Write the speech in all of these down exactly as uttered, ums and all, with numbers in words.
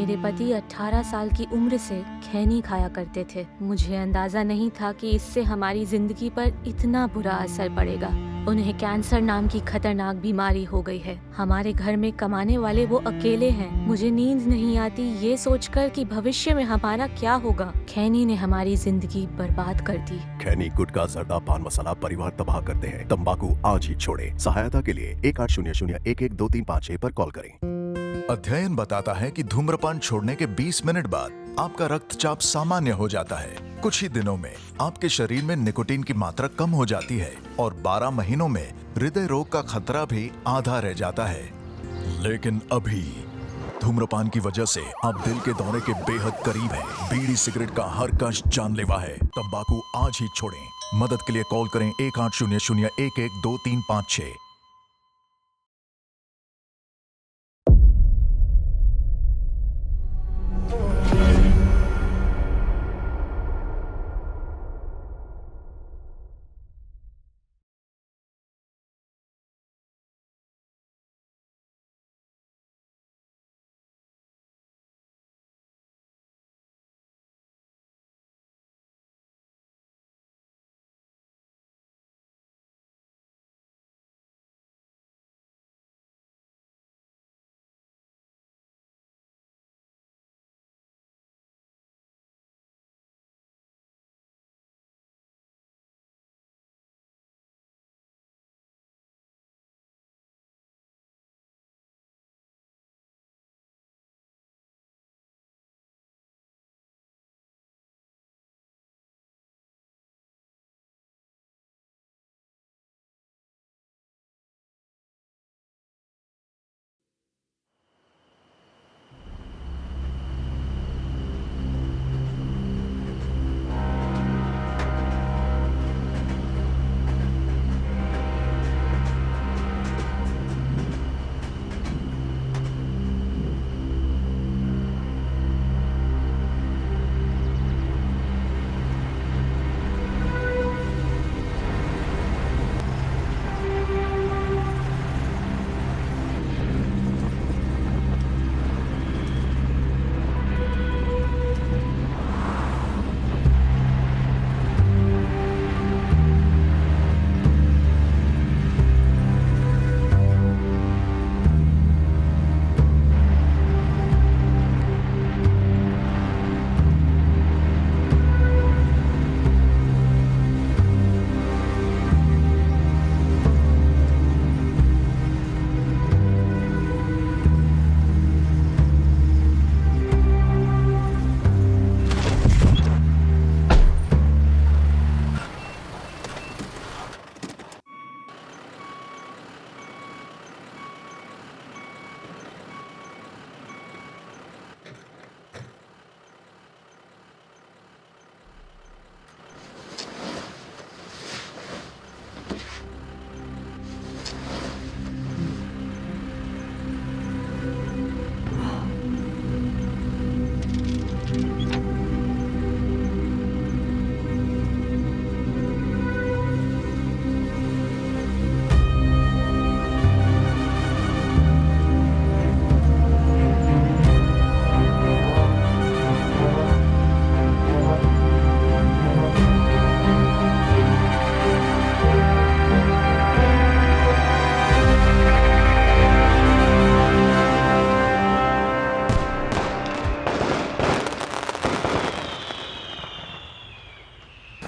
मेरे पति अठारह साल की उम्र से खैनी खाया करते थे। मुझे अंदाजा नहीं था कि इससे हमारी जिंदगी पर इतना बुरा असर पड़ेगा। उन्हें कैंसर नाम की खतरनाक बीमारी हो गई है। हमारे घर में कमाने वाले वो अकेले हैं। मुझे नींद नहीं आती ये सोचकर कि भविष्य में हमारा क्या होगा। खैनी ने हमारी जिंदगी बर्बाद कर दी। खैनी, गुटखा, जर्दा, पान मसाला परिवार तबाह करते हैं। तंबाकू आज ही छोड़ें। सहायता के लिए एक आठ शून्य शून्य एक एक दो तीन पाँच छह पर कॉल करें। अध्ययन बताता है कि धूम्रपान छोड़ने के बीस मिनट बाद आपका रक्तचाप सामान्य हो जाता है। कुछ ही दिनों में आपके शरीर में निकोटीन की मात्रा कम हो जाती है और बारह महीनों में हृदय रोग का खतरा भी आधा रह जाता है। लेकिन अभी धूम्रपान की वजह से आप दिल के दौरे के बेहद करीब हैं। बीड़ी सिगरेट का हर कश जानलेवा है। तंबाकू आज ही छोड़ें। मदद के लिए कॉल करें एक आठ शून्य शून्य एक एक दो तीन पाँच छह।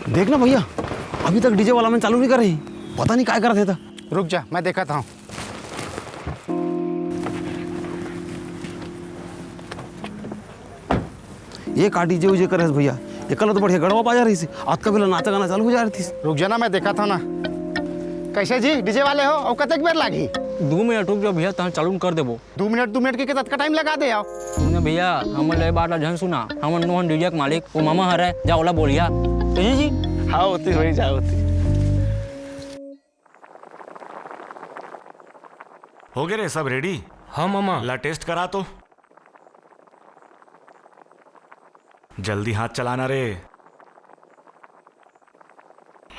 देख ना भैया, अभी तक डीजे वाला मन चालू नहीं कर रही, पता नहीं काय करत हे त। रुक जा, मैं देखत हूँ। ये का डीजे उजे करे हस भैया, एकला तो बढ़िया गड़वा बाजा रहिस, अतका बेला नाचा गाना चालू हो जा रहिस। रुक जा ना, मैं देखत हूँ ना। कैसे जी, डीजे वाले हो, अउ कतेक बेर लागही? दू मिनट रुक जाओ भैया, तहाँ चालू कर देबो। दू मिनट, दू मिनट के, के ततका टाइम लगा दे आओ। सुन भैया, हमन ले बात ला झन सुना, हमन नोहन डीजे के मालिक, वो मामा हरे, जा ओला बोलिया। जी जी। हाँ, होती होई जा होती। हो गए रे, सब रेडी? हाँ मामा। ला टेस्ट करा तो। जल्दी हाथ चलाना रे।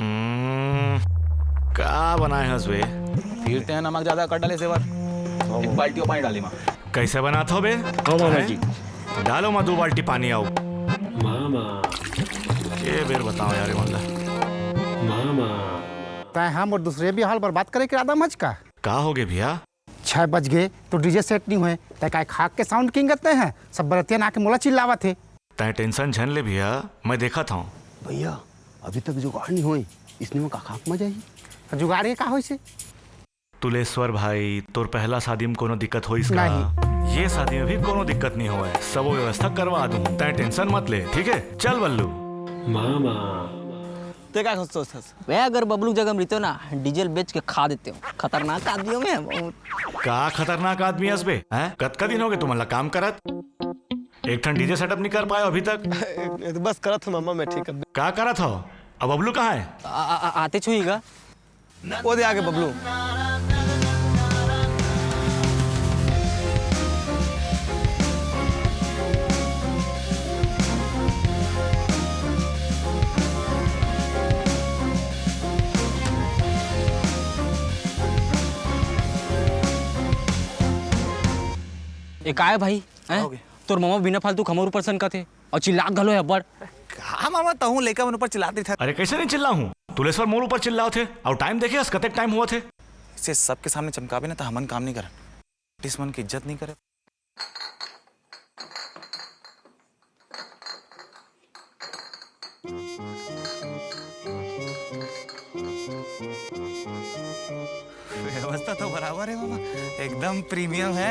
हम्म, का बनाए हस बे? फिर तें नमक ज्यादा कर डाले सेवर। एक बाल्टी पानी डाले माँ। कैसे बनात हो बे? हाँ मामा जी। डालो माँ दू बाल्टी पानी, आओ। मामा। के बेर बताओ यार, ये वाला। मामा। तैं हम अउ दूसर बिहाव बर बात करे के इरादा म हच का? का होगे भैया? छह बज गे, तो DJ set नइ होय, तैं काय खाक के sound किंग अते हे? सब बरतिया ना के मोला चिल्लावत हे। तैं tension झन ले भैया, मैं देखत हूँ। भैया, अभी तक जुगाड़ नइ होय, इसने म का खाक म जाही? जुगाड़ के का होइसे? तुलेश्वर भाई, तोर पहला शादी म कोनो दिक्कत होइस का? नहीं। ये शादी म भी कोनो दिक्कत नइ होवय, सबो व्यवस्था करवा दूँ, तैं tension मत ले, ठीक है? चल बल्लू। मामा। तैं का सोचथस? मैं अगर बबलू के जगह म रहितेंव ना, डीजल बेच के खा देतेंव। खतरनाक आदमी हूँ मैं बहुत। का खतरनाक आदमी हस बे? हैं? कतका दिन होगे तुमन ला काम करत? एक ठन DJ setup नइ कर पाए हो अभी तक? ए, ए, बस करत हूँ मामा, मैं ठीक अब। का करत हो? अब बबलू कहाँ है? आ, आ, आ, आते छुई गा। ओ दे आगे बबलू। ए, काय भाई, हैं? का होगे? तोर ममा बिना फालतू के हमर ऊपर सनकत हे अउ चिल्लात घलो हे अब्बड़। का मामा, तहूँ लइका मन ऊपर चिल्लात रहिथस। अरे, कइसे नइ चिल्लाहूँ? तुलेश्वर मोर ऊपर चिल्लात हे अउ time देखे हस, कतेक time होवत हे। इसे सबके सामने चमकाबे ना, त हमन काम नइ करन। Artist मन के इज्जत नइ करे। व्यवस्था तो बराबर है मामा, एकदम premium है।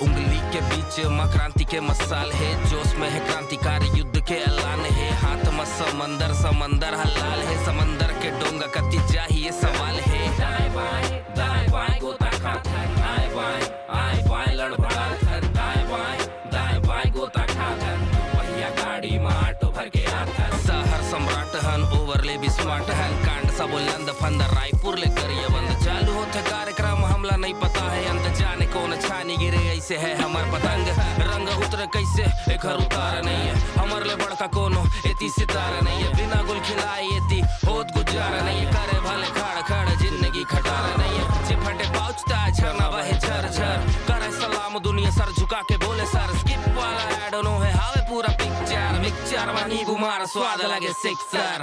उंगली के बीच माँ क्रांति के मसाल है, जोश में है क्रांतिकारी युद्ध के ऐलान है। हाथ में समंदर, समंदर ह लाल है, समंदर के डोंगा कति जाही ये सवाल है। दाएं बाएं, दाएं बाएं गोता खाथन, आए बाएं, आए बाएं लड़बड़ाथन, दाएं बाएं, दाएं बाएं गोता खाथन, दू पहिया गाड़ी में ऑटो भर के आथन। शहर सम्राट हन, overly भी smart हन, कांड सबो लंद फंद, रायपुर ले गरियाबंद। चालू होथे कार्यक्रम, हमला नइ पता है अंत, जाने कौन छानी गिरे, ऐसे है हमर पतंग। रंग उतरे कैसे, एकर उतार नइ है, हमर ले बड़का कोनो एती सितारा नइ है, बिना गुल खिलाए एती होत गुजारा नइ है, करे भले खड़ खड़ जिंदगी खटारा नइ है, चिपटे पाउच ता झरना बहे झर झर, करे सलाम दुनिया सर झुका के बोले सर, skip वाला ad नो है, हावे पूरा picture, mixture म नींबू मार स्वाद लगे sixer।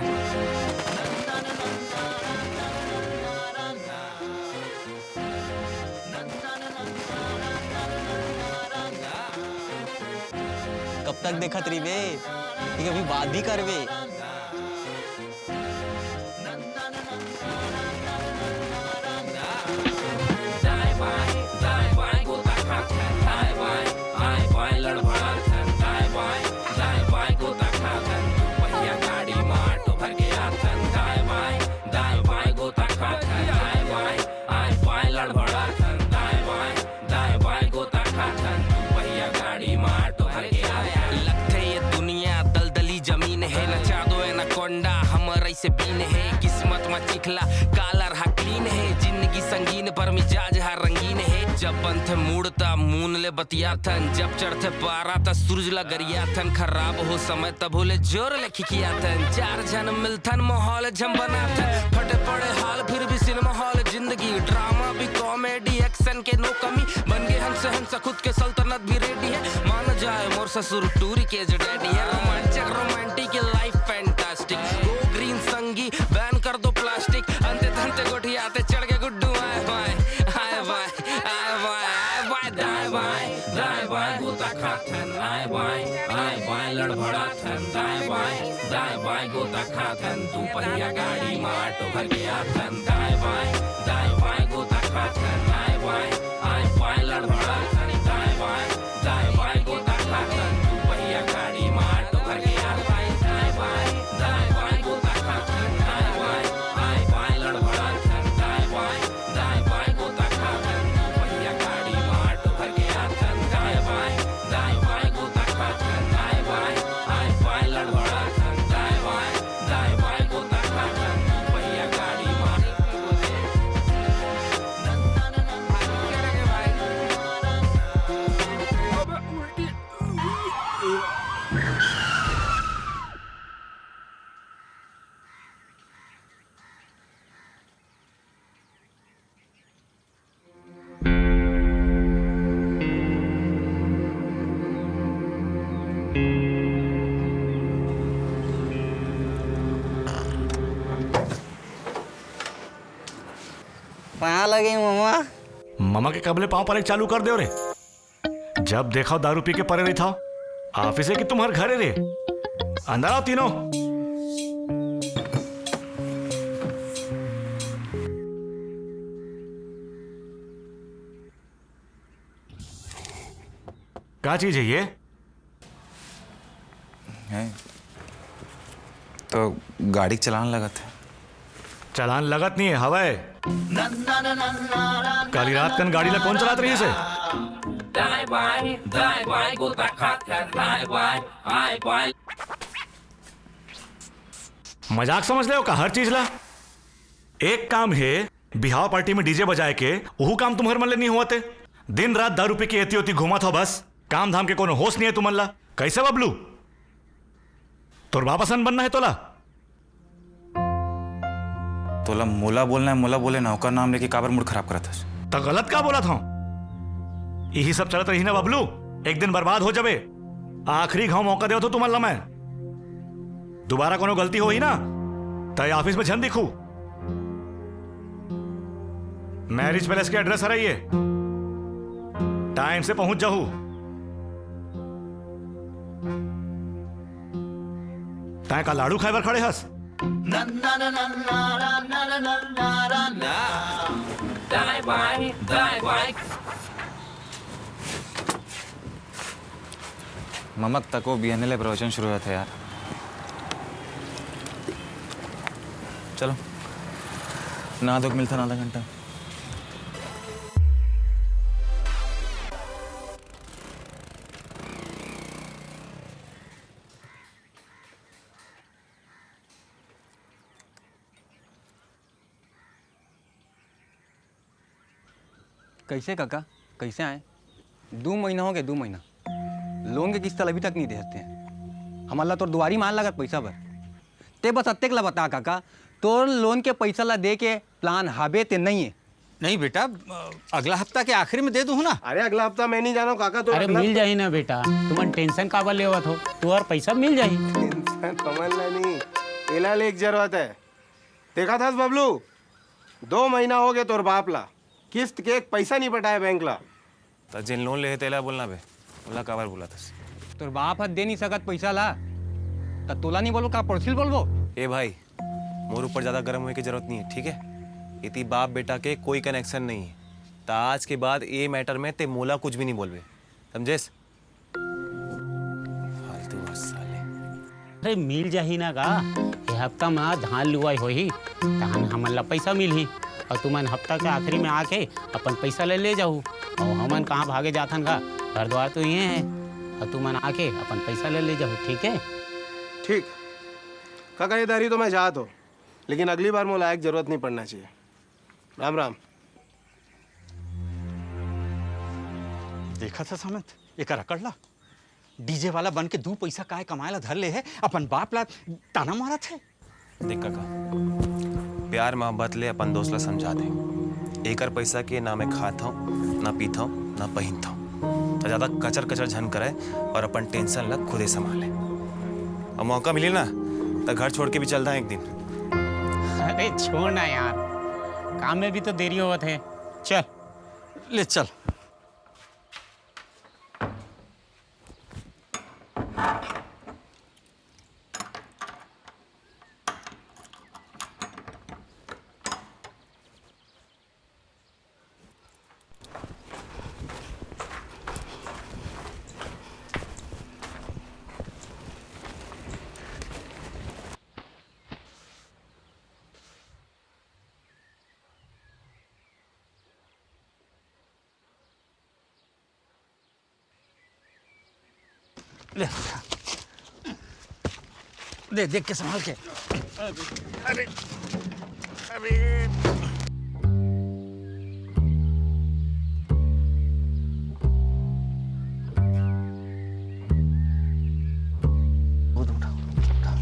कब तक देखत रहिबे? ये कभी बात भी करबे? दाएं बाएं, दाएं बाएं गोता खाथन, दाएं बाएं, आएं बाएं लड़बड़ाथन, दाएं बाएं, दाएं बाएं गोता खाथन, दू पहिया गाड़ी म ऑटो भर के आथन, दाएं बाएं, दाएं बाएं गोता खाथन, दाएं बाएं, आएं बाएं लड़बड़ाथन, दाएं बाएं, दाएं बाएं गोता खाथन, दू पहिया गाड़ी म ऑटो भर के आथन। लगथे ये दुनिया दलदली जमीन हे, नचा दो एनाकोंडा, हमर ऐसे बीन हे, किस्मत म चिखला, color ह clean हे, जिंदगी संगीन पर मिजाज ह रंगीन हे, जब बनथे mood त moon ले बतियाथन, जब चढ़थे पारा त सूरज ल गरियाथन, खराब हो समय तभो ले जोर ले खिखियाथन, चार झन मिलथन माहौल झम बनाथन, फटे पड़े हाल फिर भी सिनेमा हॉल जिंदगी, ड्रामा भी comedy action के no कमी, बन गे हंस हंस खुद के सल्तनत भी ready है, मान जाए मोर ससुर टूरी के जो daddy है, romantic romantic life fantastic, go green संगी ban कर दो plastic, अंते तंते गोठियाथे चढ़ के गुड्डू आए बाएं, आए बाएं, आए बाएं, आए बाएं, दाएं बाएं, दाएं बाएं गोता खाथन, आए बाएं, आए बाएं लड़बड़ाथन, दाएं बाएं, दाएं बाएं गोता खाथन, दू पहिया गाड़ी म ऑटो भर के आथन, दाएं बाएं, दाएं बाएं गोता खाथन, आए बाएं, आए बाएं लड़बड़ाथन, दाएं बाएं, दाएं बाएं गोता खाथन, दू पहिया गाड़ी म ऑटो भर के आथन, दाएं बाएं, दाएं बाएं गोता खाथन, दाएं बाएं, आएं बाएं लड़बड़ाथन, दाएं बाएं, दाएं बाएं गोता खाथन, दू पहिया गाड़ी म ऑटो भर के आथन, दाएं बाएं, दाएं बाएं गोता खाथन, दाएं बाएं, आएं बाएं लड़बड़ाथन, दाएं बाएं, दाएं बाएं गोता खाथन, दू पहिया गाड़ी म पाँव लगे ममा। ममा के कबले पाँव परे चालू कर देव रे? जब देखव दारू पी के परे रहिथव। ऑफिस हे कि तुम्हर घर हे रे? अंदर आव तीनों। का चीज हे ये? हे? तो गाड़ी के चलान लगत हे। चलान लगत नहीं हे, हवय। काली रात कन गाड़ी ला कोन चलात रहिस हे? मजाक समझ ले हो का हर चीज ला? एक काम हे, बिहाव पार्टी में डीजे बजाए के, उहू काम तुम्हर मन ले नहीं होवत हे। दिन रात दारू पी के एती ओती घूमत हो बस। काम धाम के कोनो होश नहीं हे तुमन ला। कैसे बबलू? तोर बाप असन बनना हे तोला? तोला मोला बोलना हे, मोला बोले ना, ओकर नाम लेके काबर मूड खराब करत हस? त गलत का बोलत हंव? इही सब चलत रही ना बबलू, एक दिन बर्बाद हो जाबे। आखिरी घाव मौका देवत हो तुमन ला मैं। दोबारा कोनो गलती होही ना, त ऑफिस में झन दिखू। मैरिज पैलेस के एड्रेस हरय ये, टाइम से पहुंच जाहू। तैं का लाडू खाए बर खड़े हस? ममक तको बिहने ले प्रवचन शुरू होथे यार। चलो, नहा धो के मिलथन आधा घंटा। कैसे काका, कैसे आए? दू महीना हो गए, दू महीना। लोन के किस्त अभी तक नहीं देहत हे। हमन ला तोर दुआरी मार लगत पैसा बर। ते बस अतेक ला बता काका, तोर लोन के पैसा ला दे के प्लान हाबे ते नहीं है? नहीं बेटा, अगला हफ्ता के आखिरी में दे दूँ ना। अरे अगला हफ्ता मैं नहीं जाना हूँ काका, तो अरे अगला मिल हफ्ता जाही ना बेटा, तुमन टेंशन काबर लेवत हो, तुहर पैसा मिल जाही। टेंशन हमन ला नहीं, एला ले के जरूरत है। देखा था बबलू, दो महीना हो गए तोर बाप ला किस्त के एक पैसा नहीं पटाए बैंक ला। त जेन लोन ले हे तेला बोलना बे, ओला काबर बुलाथस? तोर बाप ह दे नहीं सकत पैसा ला, त तोला नहीं बोलबो का पड़ोसी ल बोलबो? ए भाई, मोर ऊपर ज्यादा गर्म होए के जरूरत नहीं है, ठीक है? इति बाप बेटा के कोई कनेक्शन नहीं है, त आज के बाद ए मैटर में ते मोला कुछ भी नहीं बोलबे, समझेस? फालतू बस साले। अरे मिल जाही ना का? ये हफ्ता मा धान लुवाई होही, तहन हमन ला पैसा मिलही। और तुमन हफ्ता के आखिरी में आके अपन पैसा ले ले जाहू। और हमन कहाँ भागे जाथन का? घर द्वार तो ये है। और तुमन आके अपन पैसा ले ले जाहू, ठीक है? ठीक। काका, ये दारी तो मैं जात हो, लेकिन अगली बार मोला आए के जरूरत नहीं पड़ना चाहिए। राम राम। देखत हस सामंत, एकर अकड़ ला। डीजे वाला बन के दू पैसा काय कमाए ला धर ले हे, अपन बाप ला ताना मारत हे। देख काका, प्यार मोहब्बत ले अपन दोस्त ला समझा दे। एकर पैसा के ना मैं खात हूँ, ना पीत हूँ, ना पहिनत हूँ। त ज्यादा कचर कचर झन करे और अपन टेंशन ला खुदे संभाले। और मौका मिली ना, त घर छोड़ के भी चलता है एक दिन। अरे छोड़ ना यार, काम में भी तो देरी होवत है। चल। ले चल। ले, दे, देख के संभाल के। अरे, अरे, अरे। उठ, उठा, उठा।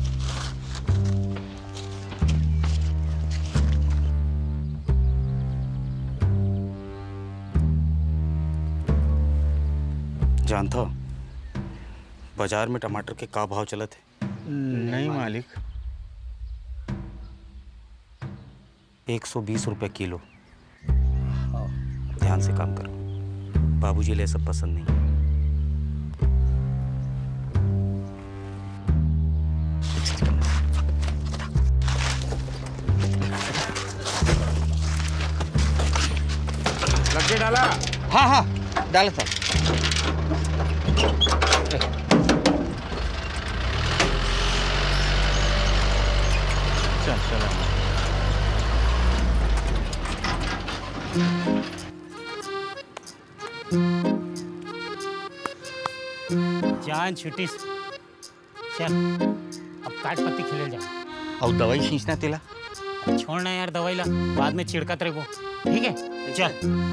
जानथव, बाजार में टमाटर के का भाव चलत हे? नहीं मालिक। एक सौ बीस रुपया किलो। ध्यान से काम करो। बाबूजी ले सब पसंद नहीं। लग के डाला। हाँ, हाँ, डाला था। चल, चल। जान छुटिस। चल, अब काट पत्ती खेलल जाए। अउ दवाई खींचना तेला। छोड़ ना यार दवाई ला, बाद में छिड़कत रहिबो। ठीक है, चल,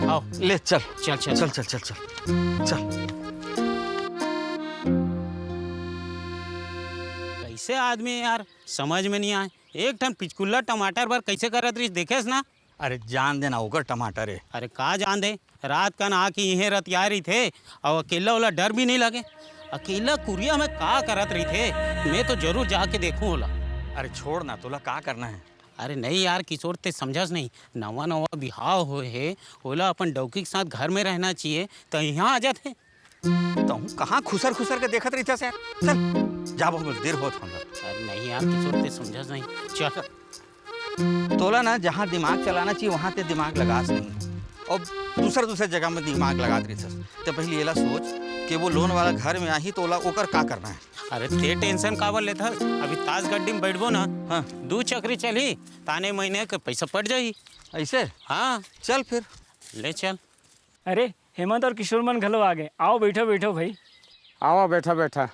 आओ। ले चल। चल, चल, चल, चल। चल, चल, चल, चल। चल। कैसे आदमी यार, समझ में नहीं आए। एक ठन पिचकुल्ला टमाटर बर कैसे करत रहिस, देखेस ना? अरे जान देना, ओकर टमाटर है। अरे का जान दे, रात कन आके इहें रतिया रहिथे, अउ अकेला ओला डर भी नहीं लगे। अकेला कुरिया में का करत रहिथे, मैं तो जरूर जाके देखूं ओला। अरे छोड़ ना, तोला का करना है? अरे नहीं यार किशोर, ते समझस नहीं, नवा नवा बिहाव होए हे, ओला अपन डौकी के साथ घर में रहना चाहिए, त इहाँ आ जाथे। तहूँ कहाँ खुसर खुसर के देखत रहिथस यार? चल, जाबो, बस देर होत हमरा। अरे नहीं यार किशोर, ते समझस नहीं। चल। तोला ना जहाँ दिमाग चलाना चाहिए, वहाँ ते दिमाग लगास नहीं, और दूसर दूसर जगह में दिमाग लगात रहिथस। ते पहले एला सोच कि वो लोन वाला घर में आही, तो ओला, ओकर का करना है? अरे ते टेंशन काबर लेथस? अभी तास गड्डी में बैठबो ना, हाँ। दू चकरी चलही, ताने महीने के पैसा पट जाही। ऐसे? हाँ। चल फिर। ले चल। अरे, हेमंत और किशोर मन घलो आ गए। आओ, बैठो, बैठो भाई। आवा, बैठा, बैठा।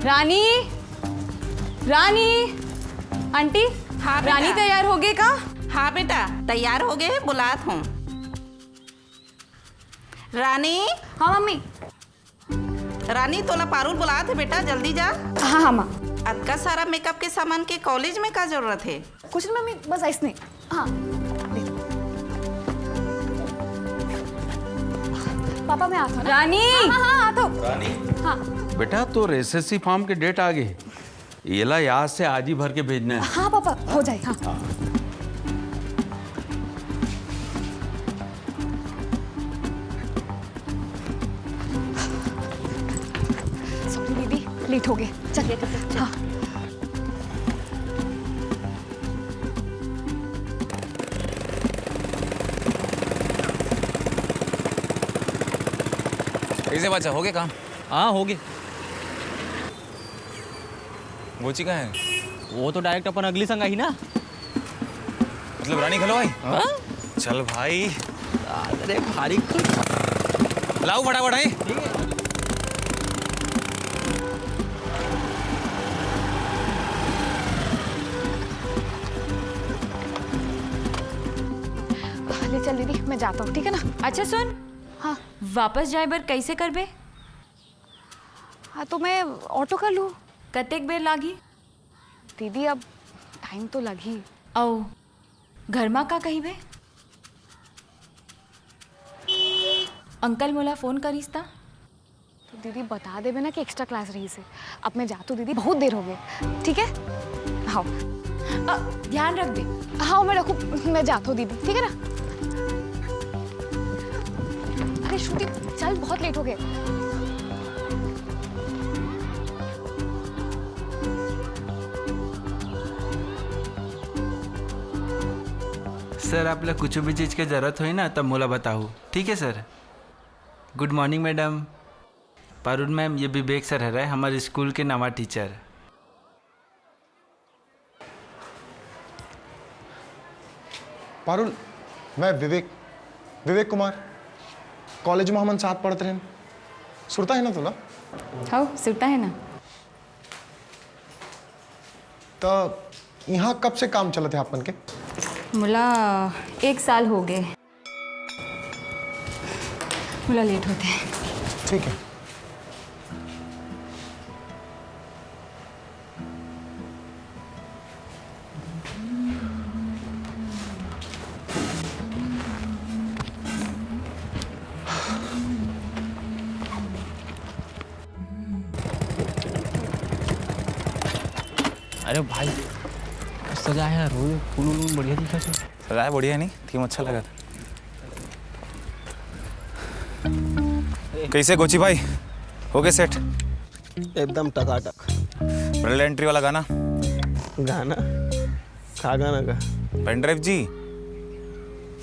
रानी, रानी, आंटी, हाँ, रानी बेटा। तैयार हो गए का? हाँ, बेटा, तैयार हो गए, बुलात हूँ। रानी। हाँ, मम्मी। रानी, तोला पारुल बुलात हे बेटा, जल्दी जा। हाँ, हाँ, माँ। अतका सारा मेकअप के सामान के कॉलेज में का जरूरत हे? कुछ नहीं, मम्मी, बस ऐसने। हाँ, दे दो। पापा, मैं आत हूँ ना। रानी! हाँ, हाँ, हाँ, आत हूँ। रानी! हाँ। बेटा, तोर एसएससी फॉर्म के डेट आ गए। एला याद से आज ही भर के भेजना है। हाँ पापा, हो जाए। हाँ। सॉरी दीदी, लेट हो गए। चल। हाँ। कैसे बच्चा, हो गए काम? हाँ, हो गए। गोची का है? वो तो डायरेक्ट अपन अगली संग आही ना। मतलब रानी घलो आई? हाँ? चल भाई। अरे भारी खुश। लाओ फटाफट, है? ठीक है। ले चल दीदी, मैं जाता हूँ, ठीक है ना? अच्छा सुन, हाँ। वापस जाए बर कैसे करबे? हाँ, तो मैं ऑटो कर लूँ। कतेक बेर लागी? दीदी, अब टाइम तो लगी। अउ घर मा का कहिबे? अंकल मोला फोन करिस ता? तो दीदी, बता देबे ना कि एक्स्ट्रा क्लास रहिस हे। अब मैं जात हूँ दीदी, बहुत देर हो गए, ठीक है? हाँ। अ, ध्यान रख दे। हाँ, मैं रखूँ, मैं जात हूँ दीदी, ठीक है ना? अरे श्रुति, चल, बहुत लेट हो गए। सर, आप ला कुछ भी चीज के जरूरत होई ना, तब मोला बताहू, ठीक है सर? गुड मॉर्निंग मैडम। पारुल मैम, ये विवेक सर हरे, हमारे स्कूल के नवा टीचर। पारुल, मैं विवेक, विवेक कुमार। कॉलेज में हमन साथ पढ़त रहेन। सुरता है ना तोला? हव, सुरता है ना। त यहाँ कब से काम चलत है आपन के? मोला एक साल हो गए। मोला लेट होथे। ठीक है। अरे भाई, सजाए हे यार, वो फूल उल बढ़िया दिखत हे। सजाए बढ़िया नहीं, थीम अच्छा लगा था। कैसे गोची भाई, हो गए सेट? एकदम टकाटक। ब्राइडल एंट्री वाला गाना? गाना? का गाना का? पेन ड्राइव जी।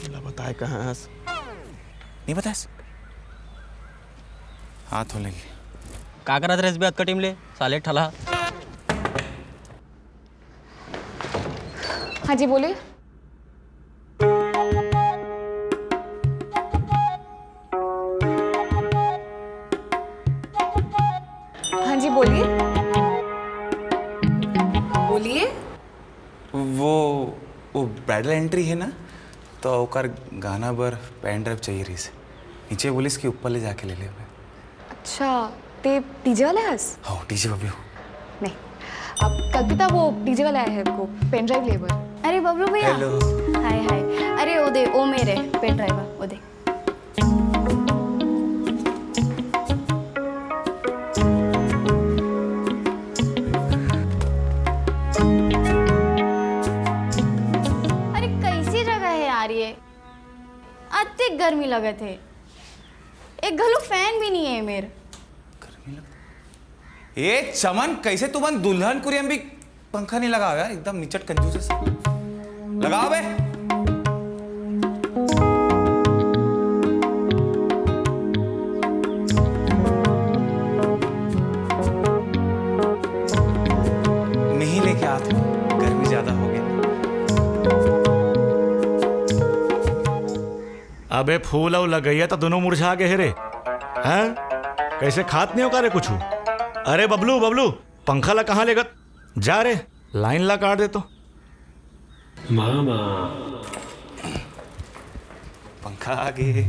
ला बताए कहाँ हस? नहीं बताए? हाथ हो लगी। का करत रहे एस बी अतका टीम ले, साले ठला? हाँ जी, बोलिए। हाँ जी, बोलिए। बोलिए। वो, वो ब्राइडल एंट्री है ना, तो ओकर गाना बर पेन ड्राइव चाहिए रहिस। नीचे बोलिस कि ऊपर ले जाके ले लेबे। अच्छा, ते डीजे वाले हस? हाँ, डीजे वाले हो। नहीं, अब कल्पिता वो डीजे वाला आया है, को पेन ड्राइव ले बर। अरे बबलू भैया। हेलो। हाय, हाय। अरे ओ दे, ओ मेरे पेन ड्राइव, ओ दे। अरे कैसी जगह है यार ये, अतिक गर्मी लगत है, एक घलो फैन भी नहीं है मेर। गर्मी लगत है। ए चमन, कैसे तुमन दुल्हन कुरियम भी पंखा नहीं लगाओ यार, एकदम निचट कंजूस है सब। लगाओ बे। नहीं लेके आते, गर्मी ज्यादा हो गई। अबे फूल अउ लगइया तो दोनों मुरझा गए हे रे। हैं? कैसे खात नहीं हो का रे कुछ? अरे बबलू, बबलू, पंखा ला कहाँ लेगत? जा रे, लाइन ला काट दे तो। मामा। पंखा आ गए।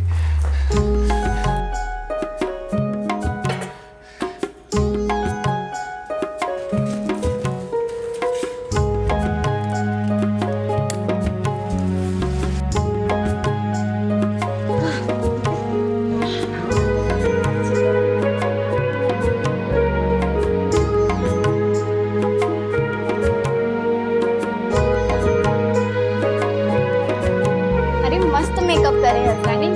अरे मस्त मेकअप करे हस रानी।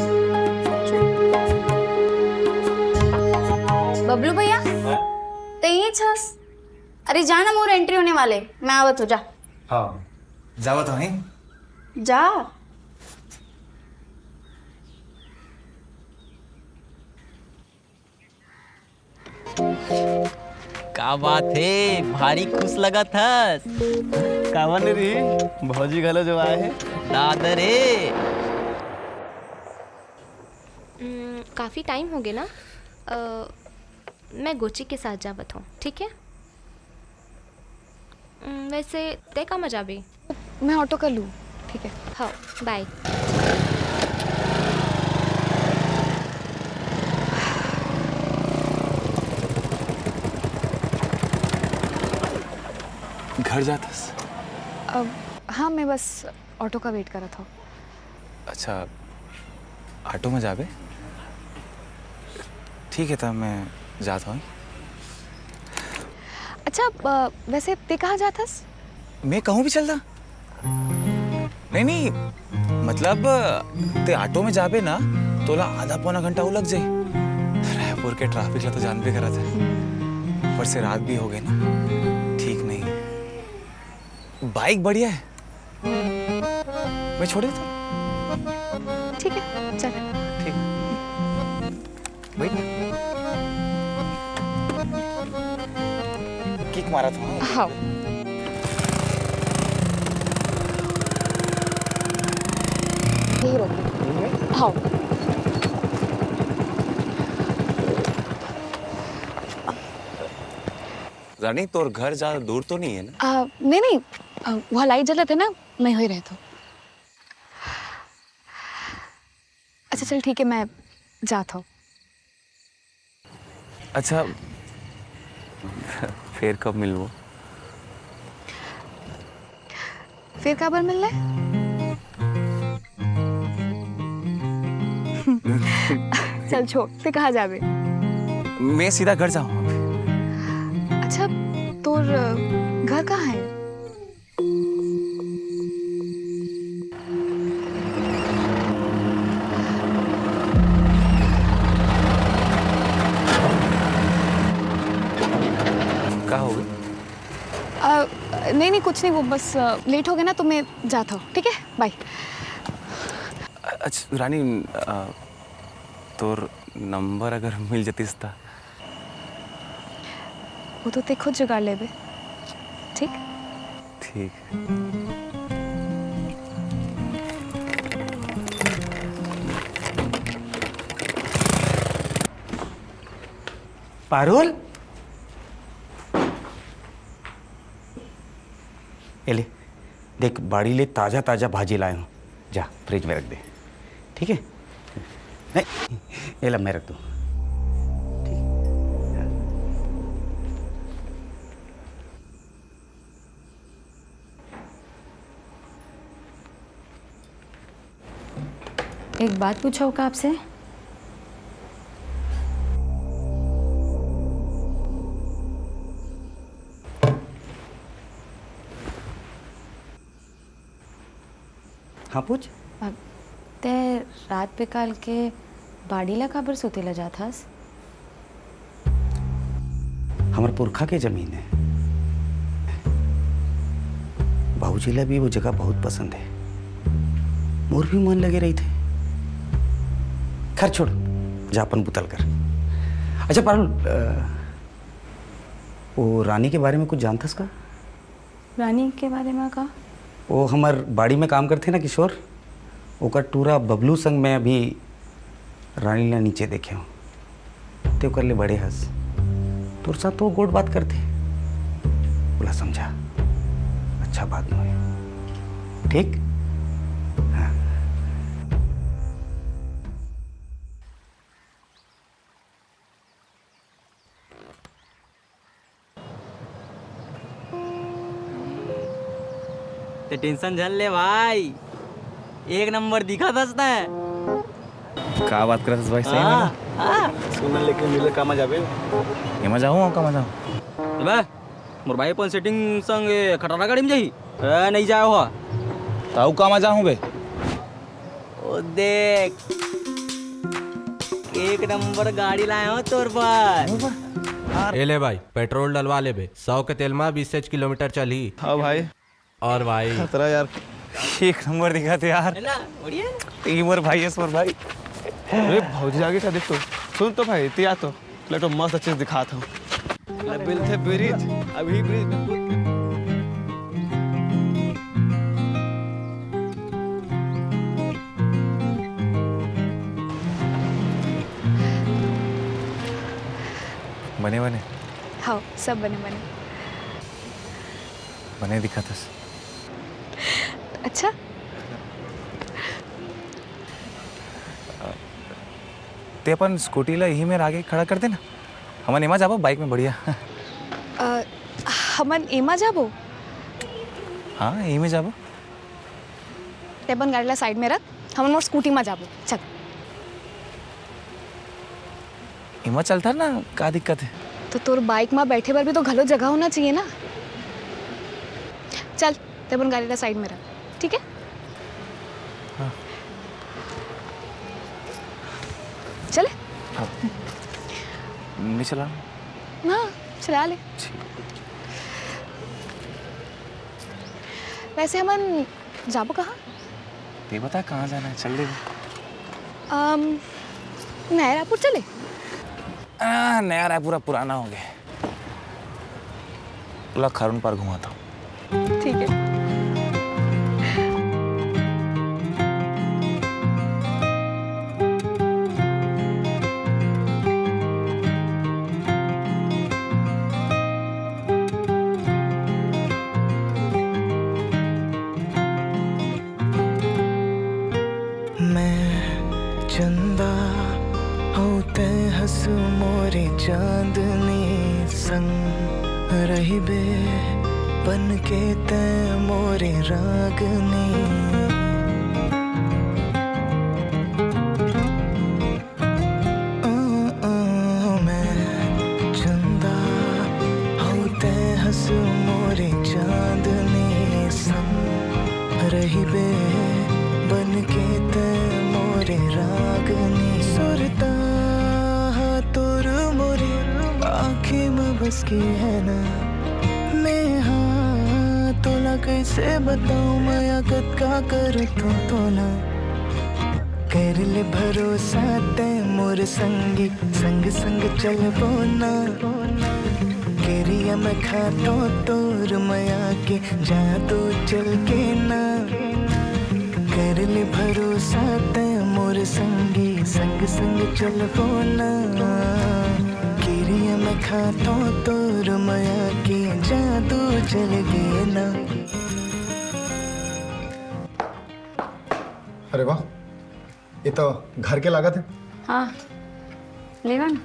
बबलू भैया, ते ही छस? अरे जा ना, मोर एंट्री होने वाले, मैं आवत हो, जा। हाँ, जावत हो, हैं? जा। का बात हे, भारी खुश लगत हस। काबर नहीं रही, भौजी घलो जो आए हे। दादा रे। हम्म, काफ़ी टाइम हो गया ना। अ, मैं गोची के साथ जावत हूँ, ठीक है? हम्म, वैसे तय का मजा भी। मैं ऑटो कर लूँ, ठीक है? हाँ, बाय। घर जाथस? अब हाँ, मैं बस ऑटो का वेट करत हूँ। अच्छा, ऑटो में जाबे? ठीक है, तब मैं जात हूँ। अच्छा, अ, वैसे ते कहाँ जाथस? मैं कहूँ भी चलता। नहीं, नहीं, मतलब, ते ऑटो में जाबे ना, तोला आधा पौना घंटा वो लग जाई। रायपुर के ट्रैफिक ला तो जानबे करत है। पर से रात भी हो गई ना, ठीक नहीं। बाइक बढ़िया है, मैं छोड़ देता हूँ। ठीक है, चल। ठीक। बैठ। किक मारा था ना? हाँ। यही रोक। यही है? हाँ। रानी, तोर घर ज्यादा दूर तो नहीं है ना? आ, नहीं, नहीं, आ, वहाँ लाइट जलत है ना, मैं वहीं रहता हूँ। अच्छा चल ठीक है, मैं जाता हूँ। अच्छा, फिर कब मिलबो? फिर काबर मिलना है? चल छोड़, ते कहाँ जाबे? मैं सीधा घर जाऊँ। अच्छा, तोर, अ, घर कहाँ है? कुछ नहीं, वो बस लेट हो गया ना, तो मैं जाता हूँ, ठीक है? बाय। अच्छा रानी, अ, तोर नंबर अगर मिल जतिस त। वो तो ते खुद जुगाड़ लेबे। ठीक? ठीक। पारुल, ए ले, देख, बाड़ी ले ताजा ताजा भाजी लाए हूँ, जा फ्रिज में रख दे, ठीक है? नहीं, ये ला मैं रख दूँ। ठीक। एक बात पूछो का आपसे? हाँ, पूछ। ते रात पे काल के बाड़ी ला काबर सुते ला जात हस? हमर पुरखा के जमीन है। बाबूजी ला भी वो जगह बहुत पसंद है। मोर भी मन लगे रहिथे। खैर छोड़, जा अपन बुता ल कर। अच्छा पारुल, अ, वो रानी के बारे में कुछ जानथस का? रानी के बारे में का? वो हमर बाड़ी में काम करथे ना किशोर, ओकर टूरा बबलू संग मैं अभी रानी ला नीचे देखे हूँ। ते ओकर ले बड़े हस, तोर साथ तो गोठ बात करथे, ओला समझा, अच्छा बात नोहे, ठीक? हाँ। ते टेंशन झन ले भाई, एक नंबर दिखत हस तैं। का बात करत हस भाई, सही में? हाँ, हाँ। सोना लेके मिले कामा जाबे? एमा जाहूँ, कामा जाहूँ? अबे, मोर भाई अपन सेटिंग संग ए खटारा गाड़ी में जाही। ए, नहीं जाए हो। त अउ कामा जाहूँ बे? ओ देख, एक नंबर गाड़ी लाए हो तोर बर। ए ले भाई, पेट्रोल डलवा लेबे, सौ के तेल मा बीस एच किलोमीटर चलही। हाँ भाई। और भाई। खतरा यार, एक नंबर दिखत हे यार। है ना? बढ़िया है। ये मोर भाई है, मोर भाई। अरे भौजी आगे का देख तो। सुन तो भाई, तिया तो। ले तो मस्त चीज दिखात हूँ। ले मिलथे ब्रिज, अभी ब्रिज में कूद। बने, बने। हाँ, सब बने, बने। बने दिखत हस। अच्छा। ते अपन स्कूटी ला इही मेर आगे खड़ा कर देना, हमन एमा जाबो बाइक में बढ़िया। अ, हमन एमा जाबो? हाँ, इही में जाबो। ते अपन गाड़ी ला साइड में रख, हमन मोर स्कूटी मा जाबो। चल। एमा चलथन ना, का दिक्कत हे? तो तोर बाइक मा बैठे बर भी तो घलो जगह होना चाहिए ना। चल, ते अपन गाड़ी ला साइड में रख, ठीक है? हाँ। चले? हाँ। नहीं चला? हाँ, चला ले। ठीक। वैसे हमन जाबो कहाँ? ते बता कहाँ जाना है, चल ले। अम, नया रायपुर चले? आ, नया रायपुर अब पुराना हो गया। ला खारून पार घुमाता हूँ। ठीक है। मैं चंदा हूँ, तै हस मोरे चांदनी संग रहिबे, बन के तै मोरे रागनी। ओ, ओ, मैं चंदा हूँ, तै हस मोरे चांदनी संग रहिबे, बन के तै मोरे रागनी। सुरता हा तोर मोरे आँखी में बस के है ना, मैं हा तो कइसे बताऊं मैं कतका करथों तोला। कर ले भरोसा तैं मोर संगी, संग संग चलबो ना। किरिया मैं खाथों तोर मया के, जादू चल के ना। कर ले भरोसा तैं मोर संगी, संग संग चलबो ना। किरिया मैं खाथों तोर मया के, जादू चल के ना। अरे वाह, ये तो घर के लागत हे। हाँ, लेवा ना।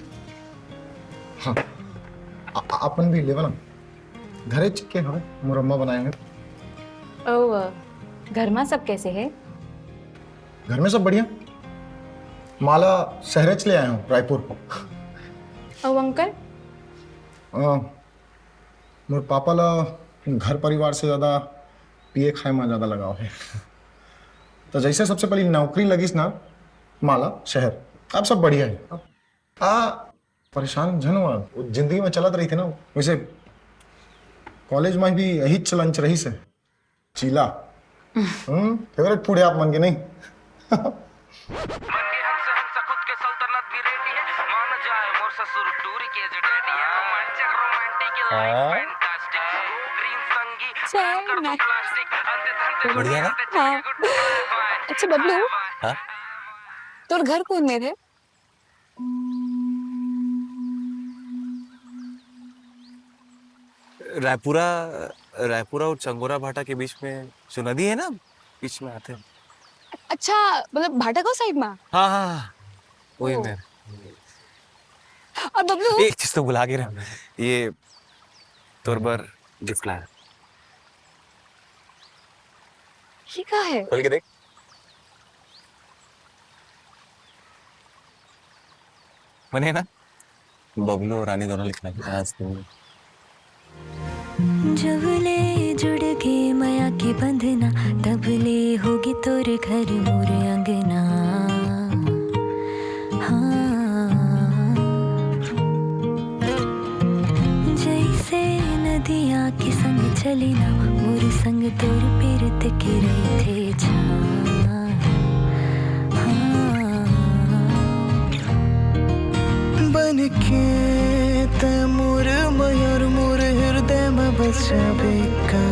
हाँ, आ-, आ-, अपन भी लेवा ना। घरेच के हवे, मोर अम्मा बनाए हे। ओ, घर में सब कैसे है? घर में सब बढ़िया। माला शहरेच ले आए हूँ, रायपुर। ओ अंकल? अ, मोर पापा ला घर परिवार से ज्यादा पिए खाए में ज्यादा लगाव हे। तो जैसे सबसे पहली नौकरी लगिस ना, माला शहर, अब सब बढ़िया है। आ, परेशान झन हुआ, वो जिंदगी में चलत रही थी ना। वैसे कॉलेज में भी यही चलन रही से, चीला। हम्म, फेवरेट फूड है आप मन के नहीं? बन गए हंस हंस खुद के सल्तनत भी रेडी है। मान जाए मोर ससुर टूरी के जो डैडी है। रोमांटिक रोमांटिक लाइफ हाँ। फैंटास्टिक। गो ग्रीन संगी चल, कर दो मैं प्लास्टिक अंते तंते बढ़िया ना? हाँ। अच्छा बबलू, हाँ? तोर घर कौन मेर है? रायपुरा, रायपुरा और चंगोरा भाटा के बीच में जो नदी है ना, बीच में आते हैं। अच्छा, मतलब भाटा का साइड में? हाँ, हाँ, हाँ। वही ओ। मेर। और बबलू? एक चीज तो भुला के रहा, ये तोर बर गिफ्ट लाया। ये का है? खोल के देख। बने ना? बबलू और रानी दोनों लिखना है। आज तुम जब ले जुड़ के मया के बंधना, तब ले होगी तोर घर मोर अंगना। हाँ। जैसे नदिया के संग चली ना, मोर संग तोर पीरत के रहिथे छाँव। हाँ। बन के तैं मोर मया, मोर हृदय में बस जाबे का।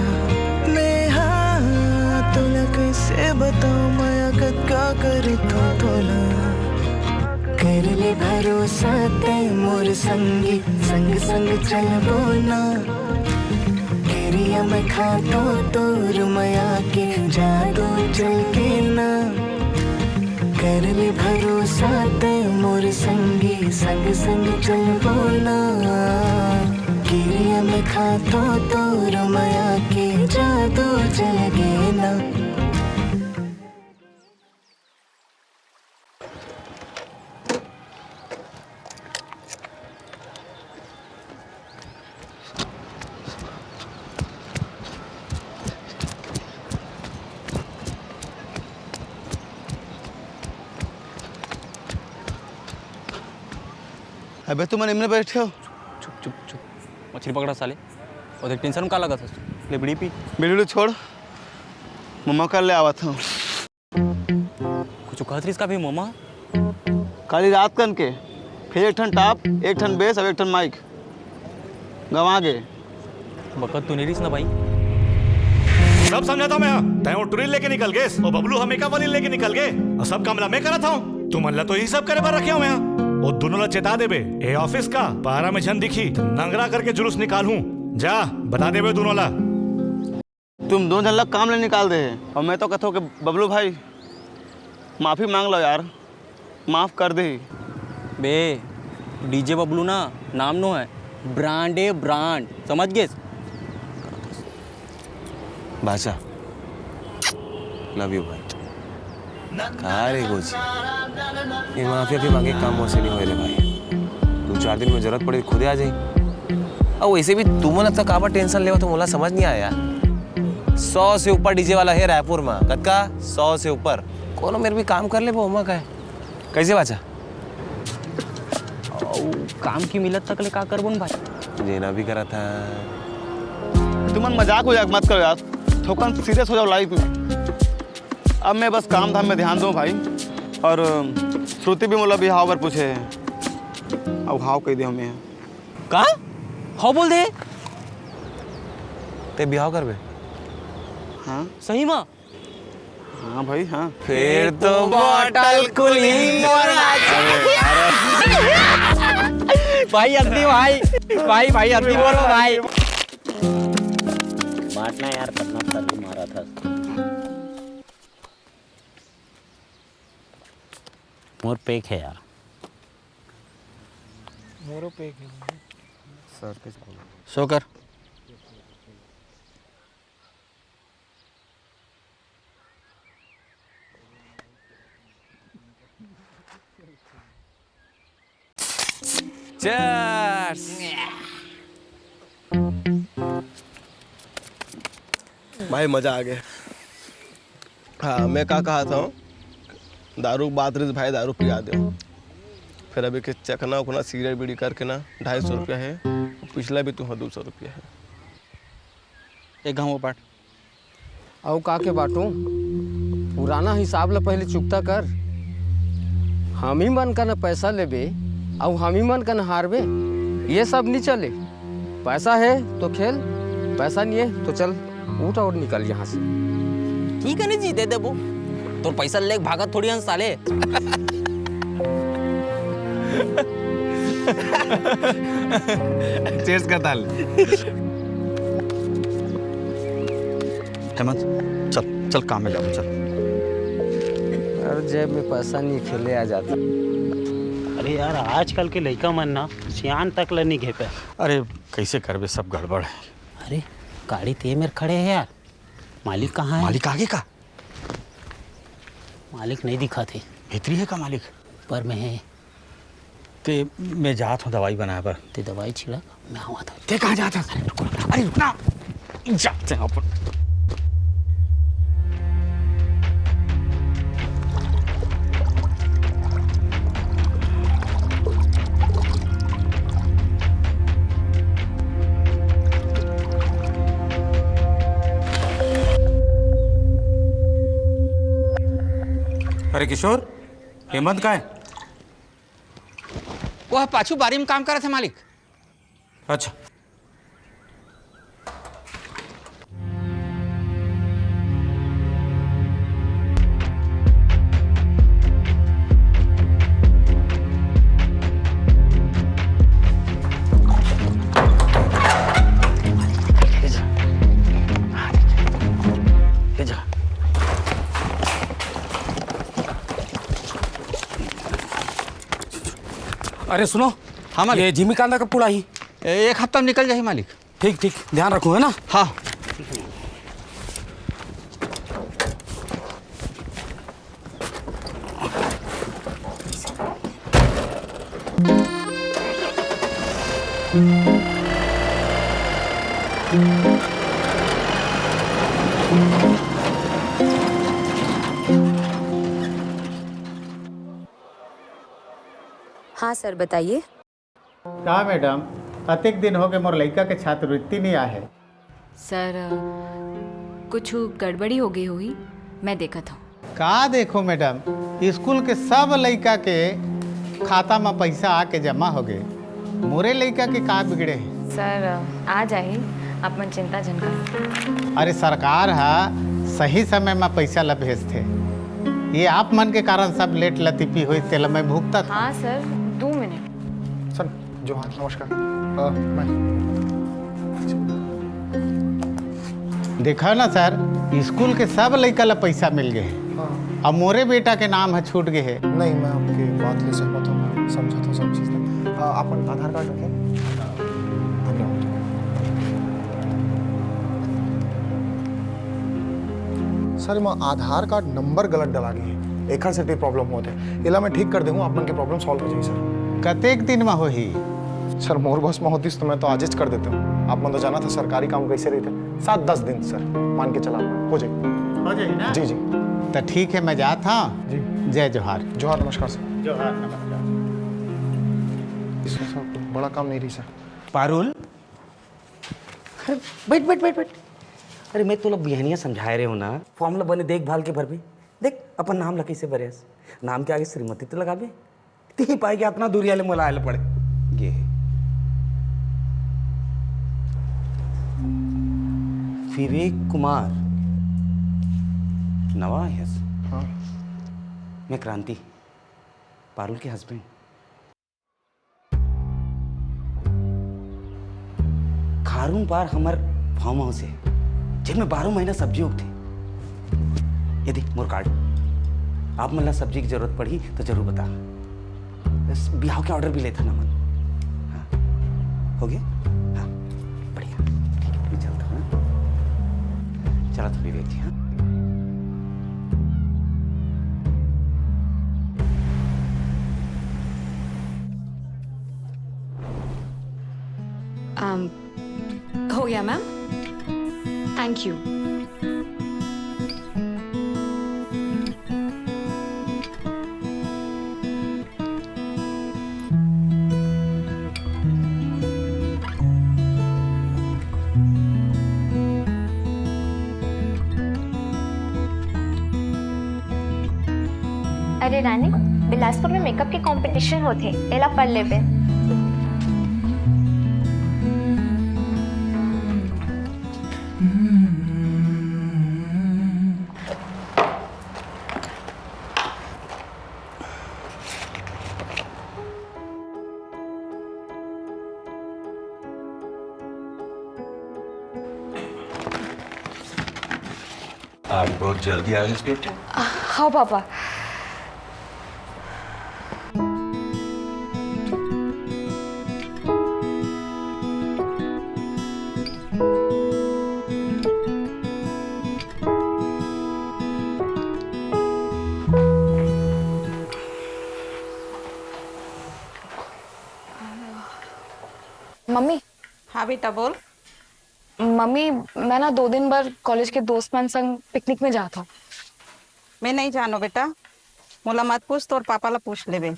मैं हाँ तोला कैसे बताऊं, मया कतका करथों तोला। कर ले भरोसा तैं मोर संगी, संग संग चलबो ना। किरिया मैं खाथों तोर मया के, जादू चल के ना। कर ले भरोसा तैं मोर संगी, संग संग चलबो ना। किरिया मैं खाथों तोर मया के, जादू चल के ना। अबे तुमन एमने बैठे हो? चुप, चुप, चुप। मछली पकड़ा साले। और देख, टेंशन में का लगा था? ले बीड़ी पी। बीड़ी छोड़, ममा कर ले आवत हूँ। कुछ कहत रहिस का बे ममा? काली रात कन के फिर एक ठन टॉप, एक ठन बेस, अब एक ठन माइक गंवा गे। बकत तो नहीं रहिस ना भाई। सब समझा था मैं, तैं वो टुरी लेके निकल गेस, वो बबलू ह मेकअप वाली लेके निकल गे, और सब काम ला मैं करत हूँ। तुमन ला तो यही सब करे बर रखे हूँ मैं। वो दोनों ला चेता देबे, ए ऑफिस का पारा में झन दिखी, तो नंगरा करके जुलूस निकाल हूँ। जा, बता देबे दोनों ला। तुम दोनों झन ला काम ले निकाल दे हे। और मैं तो कथों कि बबलू भाई, माफी मांग लो यार, माफ कर दे। बे, डीजे बबलू ना नाम नो है, ब्रांड है ब्रांड, समझ गेस? बाचा, लव यू भाई। का रे गोची, ये माफी वाफी मांगे के काम मोर से नहीं होय रे भाई। दो चार दिन में जरूरत पड़े खुदे आ जाई। और वैसे भी तुमन अतना काबर टेंशन लेवत हो, मोला समझ नहीं आया यार। सौ से ऊपर डीजे वाला है रायपुर में। कतका? सौ से ऊपर। कोनो मेर भी काम कर लेबो, ओमा का है? कैसे बाचा? अउ काम की मिलत तक ले का करबो न भाई? जेना भी करत है। तुमन मजाक उजाक मत करो यार। थोकन सीरियस हो जाओ लाइफ में। अब मैं बस काम धाम में ध्यान दूँ भाई। और श्रुति भी मोला बिहाव बर पूछे हे। अब हाव कह दे हमें। का? हाव बोल दे। ते बिहाव करबे? हाँ। सही मा? हाँ भाई, हाँ। फिर तो bottle कुली मोर भाई, अद्दी भाई, भाई, भाई, अद्दी बोलो भाई। बांटना यार, कितना फर्क मारा था। मोर पेक है यार। मोरो पेक है। सर के सो कर। Cheers। भाई, मजा आ गया। हाँ, मैं का कहा था, दारू बात रही भाई, दारू पिया दे। फिर अभी के चखना उखना, सिगरेट बीड़ी करके ना, ढाई सौ रुपया है, पिछला भी तुम्हें दो सौ रुपया है। एक घाव पाट। अउ का के बाटू, पुराना हिसाब ल पहले चुकता कर। हम ही मन कन पैसा लेबे, अउ हम ही मन कन हारबे, ये सब नहीं चले। पैसा है तो खेल, पैसा नहीं है तो चल, उठ और निकल यहाँ से। ठीक है ना जी, दे देबो। तोर पैसा लेके भागत थोड़ी हन साले। Cheers कर ताल। हेमंत, चल, चल काम में जाओ, चल। अरे जेब में पैसा नहीं, खेले आ जाता। अरे यार, आजकल के लइका मन ना सियान तक ल नहीं घेपे। अरे कैसे करबे, सब गड़बड़ है। अरे गाड़ी ते मेर खड़े है यार, मालिक कहाँ है? मालिक आगे का? मालिक नहीं दिखा थे। भीतरी है का मालिक? ऊपर में है। ते मैं जात हूँ दवाई बनाए बर। ते दवाई छिड़क, मैं आवा था। ते कहाँ जात हस? अरे रुक ना। अरे रुक ना। जाते हैं अपन। अरे किशोर, हेमंत कहाँ है? वो पाछू बारी में काम करत है मालिक। अच्छा। अरे सुनो, हाँ मालिक। ये जिमी कांदा कब कुड़ाही? ए-, एक हफ्ता में निकल जाही मालिक। ठीक ठीक, ध्यान रखो, है ना? हाँ। हाँ सर, बताइए। का मैडम, कतेक दिन होगे मोर लइका के छात्रवृत्ति नइ आए हे। सर, कुछ गड़बड़ी हो गई होही, मैं देखत हूँ। का देखो मैडम, स्कूल के सब लइका के खाता म पइसा आके जमा होगे, मोरे लइका के का बिगड़े हे? सर, आ जाही, आप मन चिंता झन करो। अरे सरकार ह सही समय म पइसा ल भेजथे, ये आप मन के कारण सब लेट लतीफी होइस, तेला मैं भुगतत हँव। हाँ सर, दू मिनट। सर, जोहार, नमस्कार। अ, मैं देखा ना सर, स्कूल के सब लइका ला पइसा मिल गए हे, हाँ। अब मोरे बेटा के नाम ह छूट गए हे। नहीं, मैं आपके बात ले सहमत हूँ, मैं समझा था सब चीज़। अ, अपन आधार कार्ड रखें। धन्यवाद। सर, एमा आधार कार्ड नंबर गलत डला गे हे, एखर सेती प्रॉब्लम होत हे। एला मैं ठीक कर देहूँ, आप मन के प्रॉब्लम सॉल्व हो जाही सर। कतेक दिन म होही? सर, मोर बस म होतिस तो मैं तो आजेच कर देतेहूँ। आप मन तो जानत हा सरकारी काम कैसे रहिथे, सात दस दिन सर, मान के चला हो जाही। हो जाही ना? जी, जी। त ठीक हे, मैं जात हँव। जी। जय जोहार। जोहार, नमस्कार सर। जोहार, नमस्कार। इसमें सर, बड़ा काम नहीं रही सर। पारुल, बइठ, बइठ, बइठ, बइठ। अरे, मैं तोला बिहनिया समझाए रहे हो ना, फॉर्म ला बने देखभाल के भरबे। देख, अपन नाम ला कइसे भरे हस। नाम के आगे श्रीमती तो लगाबे। ती पाए के अतना दूरिया ले मोला आए ले पड़े। ये हे। विवेक कुमार। नवा आए हस? हाँ। मैं क्रांति, पारुल के हस्बैंड। खारून पार हमर फार्म हाउस हे, जेन में बारह महीना सब्जी उगथे। ये दे मोर कार्ड, आप मन ला सब्जी के जरूरत पड़ही तो जरूर बता। बस बिहाव के ऑर्डर भी लेथन हमन। हाँ, हो गया? हाँ, बढ़िया। ठीक है, मैं चलता हूँ, हाँ? चला था विवेक जी, हाँ? Um, हो गया मैम। Thank you. अरे रानी, बिलासपुर में मेकअप के कंपटीशन होथे, एला पढ़ लेबे। आज बहुत जल्दी आ गए बेटे। हाँ पापा। मम्मी। हाँ बेटा, बोल। मम्मी, मैं ना दो दिन बर कॉलेज के दोस्त मन संग पिकनिक में जात हूँ। मैं नहीं जानो बेटा, मोला मत पूछ, तोर पापा ला पूछ लेबे।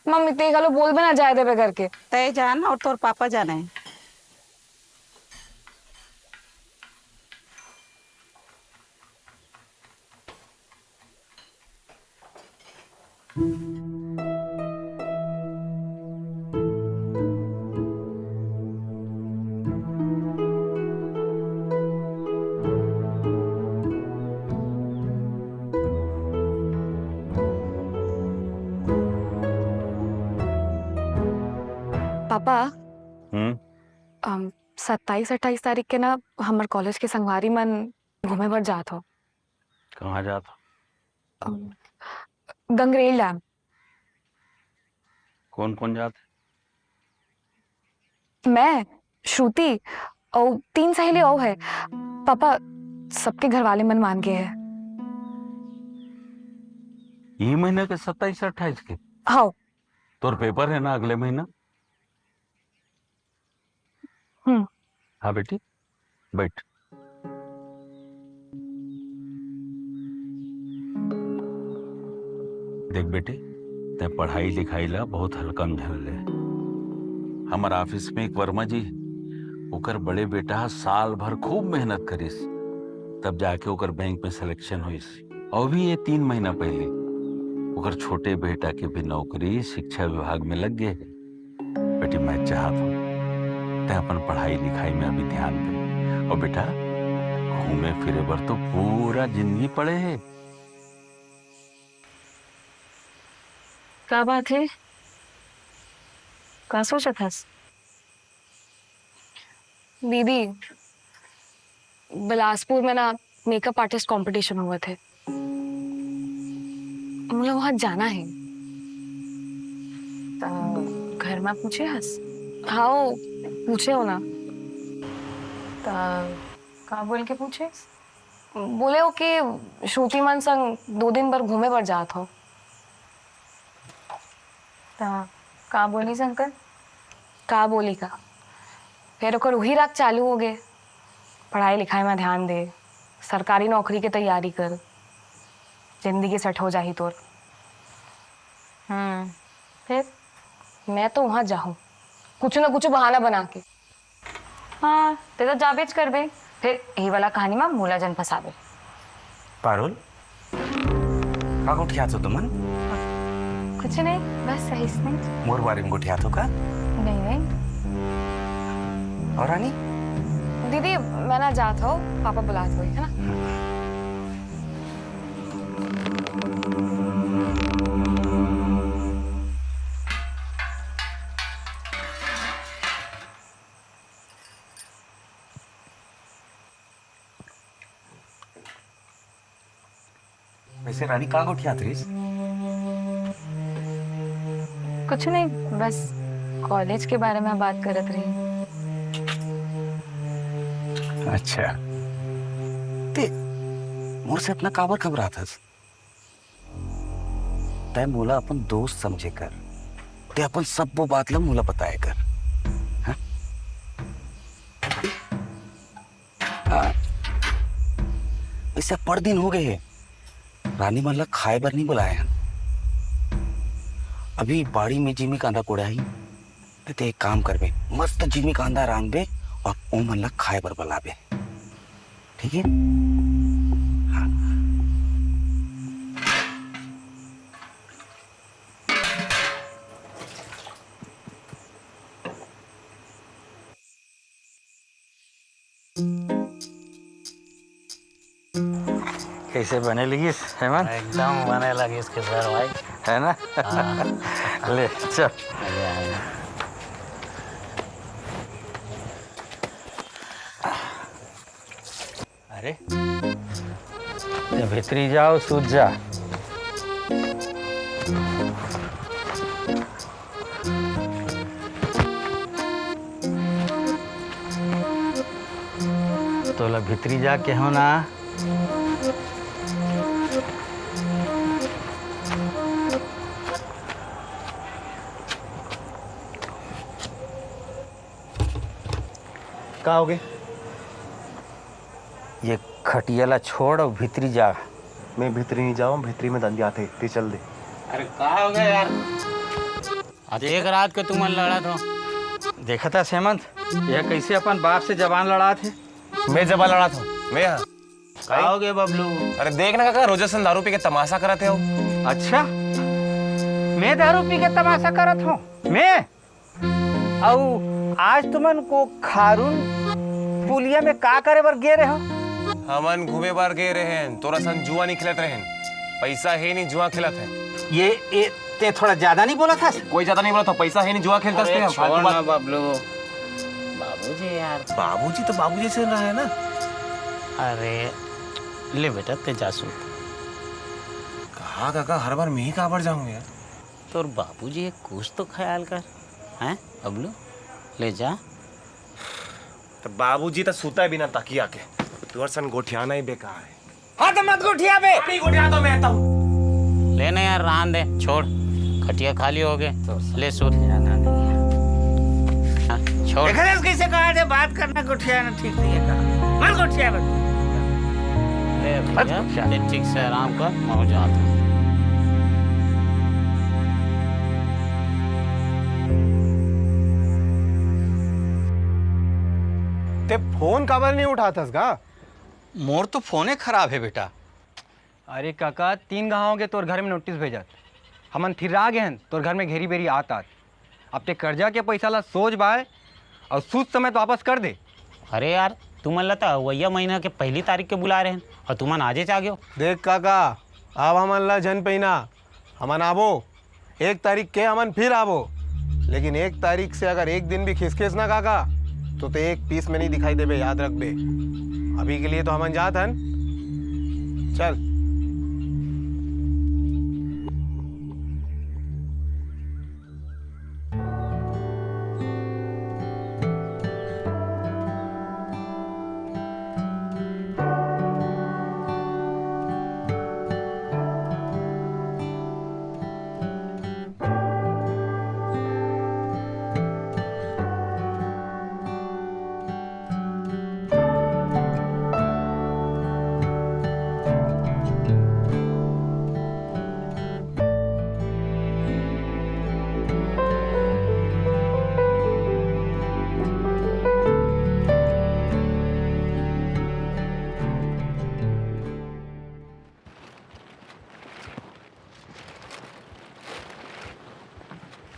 मम्मी, ते घलो बोलबे ना जाए देबे करके। तय जान और तोर पापा जाने। पापा, हम्म? अम, सत्ताईस अट्ठाईस तारीख के ना हमर कॉलेज के संगवारी मन घूमे बर जात हो। कहाँ जात हो? अम, गंगरेल डैम। कौन कौन जात है? मैं, श्रुति, और तीन सहेली और है। पापा, सबके घर वाले मन मान गए हैं। ये महीना के सत्ताईस अट्ठाईस के? हाँ। तोर पेपर है ना अगले महीना? हम्म। हाँ बेटी, बैठ। देख बेटी, तैं पढ़ाई लिखाई ला बहुत हल्का में झन ले। हमर ऑफिस में एक वर्मा जी, ओकर बड़े बेटा ह साल भर खूब मेहनत करिस, तब जाके ओकर बैंक में सिलेक्शन होइस। अउ भी ये तीन महीना पहले ओकर छोटे बेटा के भी नौकरी शिक्षा विभाग में लग गए हे। बेटी, मैं चाहत हूँ तैं अपन पढ़ाई लिखाई में अभी ध्यान दे। और बेटा, घूमे फिरे बर तो पूरा जिंदगी पड़े हे। का बात है? का सोचत हस? दीदी, बिलासपुर में ना मेकअप आर्टिस्ट कंपटीशन होवत हे, मोला वहाँ जाना है। त घर में पूछे हस? हाँ, पूछे हो ना। त का बोल के पूछे? बोले हो कि श्रुति मन संग दो दिन बर घूमे बर जात हो। त का बोली शंकर? का बोली का? फिर ओकर उही राग चालू हो गए, पढ़ाई लिखाई में ध्यान दे, सरकारी नौकरी के तैयारी कर, जिंदगी सेट हो जाही तोर। हम्म, फिर? मैं तो वहाँ जाहूँ, कुछ ना कुछ बहाना बना के। हाँ, ते तो जाबेच करबे। फिर ये वाला कहानी में मोला जन फंसावे। पारुल, का गोठियात हो तुमन? कुछ नहीं, बस सही से नहीं। मोर बारे में गोठियात हो का? नहीं, नहीं। और रानी? दीदी, मैं ना जात हो, पापा बुलात हो, है ना? वैसे रानी का गोठियात रहिस? कुछ नहीं, बस कॉलेज के बारे में बात करत रही। अच्छा, ते मोर से इतना काबर घबरात हस? तै मोला अपन दोस्त समझे कर, ते अपन सब्बो बात ला मोला बताए कर। हाँ? हाँ। वैसे बड़ दिन हो गए हे, रानी मन ला खाए बर नहीं बुलाए हन। अभी बाड़ी में जिमी कांदा कोड़ाही, ते एक काम करबे, मस्त जिमी कांदा रांधबे और ओ मन ला खाए बर बुलाबे, ठीक है? हाँ। कैसे बने लगिस, हेमंत? एकदम बने लगिस किशोर भाई। है ना? हाँ। ले, चल। मजा आया। अरे, ये भीतरी जाओ, सूत जा। तोला भीतरी जाके हो ना। का होगे? ये खटिया ला छोड़ और भीतरी जा। मैं भीतरी नहीं जाऊँ, भीतरी में दंदियाथे, ते चल दे। अरे का होगे यार? अतेक रात के तुमन लड़त हो। देखत हस हेमंत, ये कैसे अपन बाप से जबान लड़ात हे? मैं जबान लड़ात हूँ, मैं हाँ। का होगे बबलू? अरे देख ना काका, रोजे सन दारू पी के तमाशा करत हे हो। अच्छा, मैं दारू पी के तमाशा करत हूँ? मैं? अउ आज तुमन को खारून पुलिया में का करे बर गे रहे हो? हमन घूमे बर गे रहेन, तोरा सन जुआ नहीं खेलत रहेन। पैसा हे नहीं, जुआ खेलत हे। ये, ये ते थोड़ा ज्यादा नहीं बोलत हस? कोई ज्यादा नहीं बोलत हस, पैसा हे नहीं, जुआ खेलत हस अरे ते, हम छोड़ फालतू ना बात। बबलू, बाबूजी यार। बाबूजी तो बाबूजी से रहा है ना। अरे ले बेटा, ते जा सूत। कहा काका, हर बार मैं ही काबर जाऊँ यार? तोर बाबूजी हे, कुछ तो ख्याल कर, हैं बबलू? ले जा। तो बाबूजी तो सूता है बिना तकिया के, तोर सन गोठियाना ही बेकार है। हाँ, तो मत गोठिया बे। नहीं गोठिया तो मैं तो। ले ना यार, रहन दे, छोड़, खटिया खाली होगे, ले सूत। जाना नहीं है। हाँ, छोड़। देखा जाए कैसे कहा थे, बात करना गोठिया ना ठीक नहीं है कहा। मत गोठिया बे। ले भैया, मत गोठिया। ले ठीक से आराम कर, मैं जाता हूँ। ते फोन काबर नहीं उठाथस गा? मोर तो फोने खराब हे बेटा। अरे काका, तीन घांव होगे तोर घर में नोटिस भेजत, हमन थिर्रा गे हन तोर घर में घेरी बेरी आत आत। अब ते कर्जा के पइसा ला सोझ बाय अउ सूद समेत वापस कर दे। अरे यार, तुमन ला तो अवइया महीना के पहली तारीख के बुलाए रहेन अउ तुमन आजेच आ गेव। देख काका, अब हमन ला झन पहिना, हमन आबो, एक तारीख के हमन फिर आबो, लेकिन एक तारीख से अगर एक दिन भी खिसकेस ना काका, तो ते एक पीस में नहीं दिखाई देबे, याद रखबे। अभी के लिए तो हमन जात हन, चल।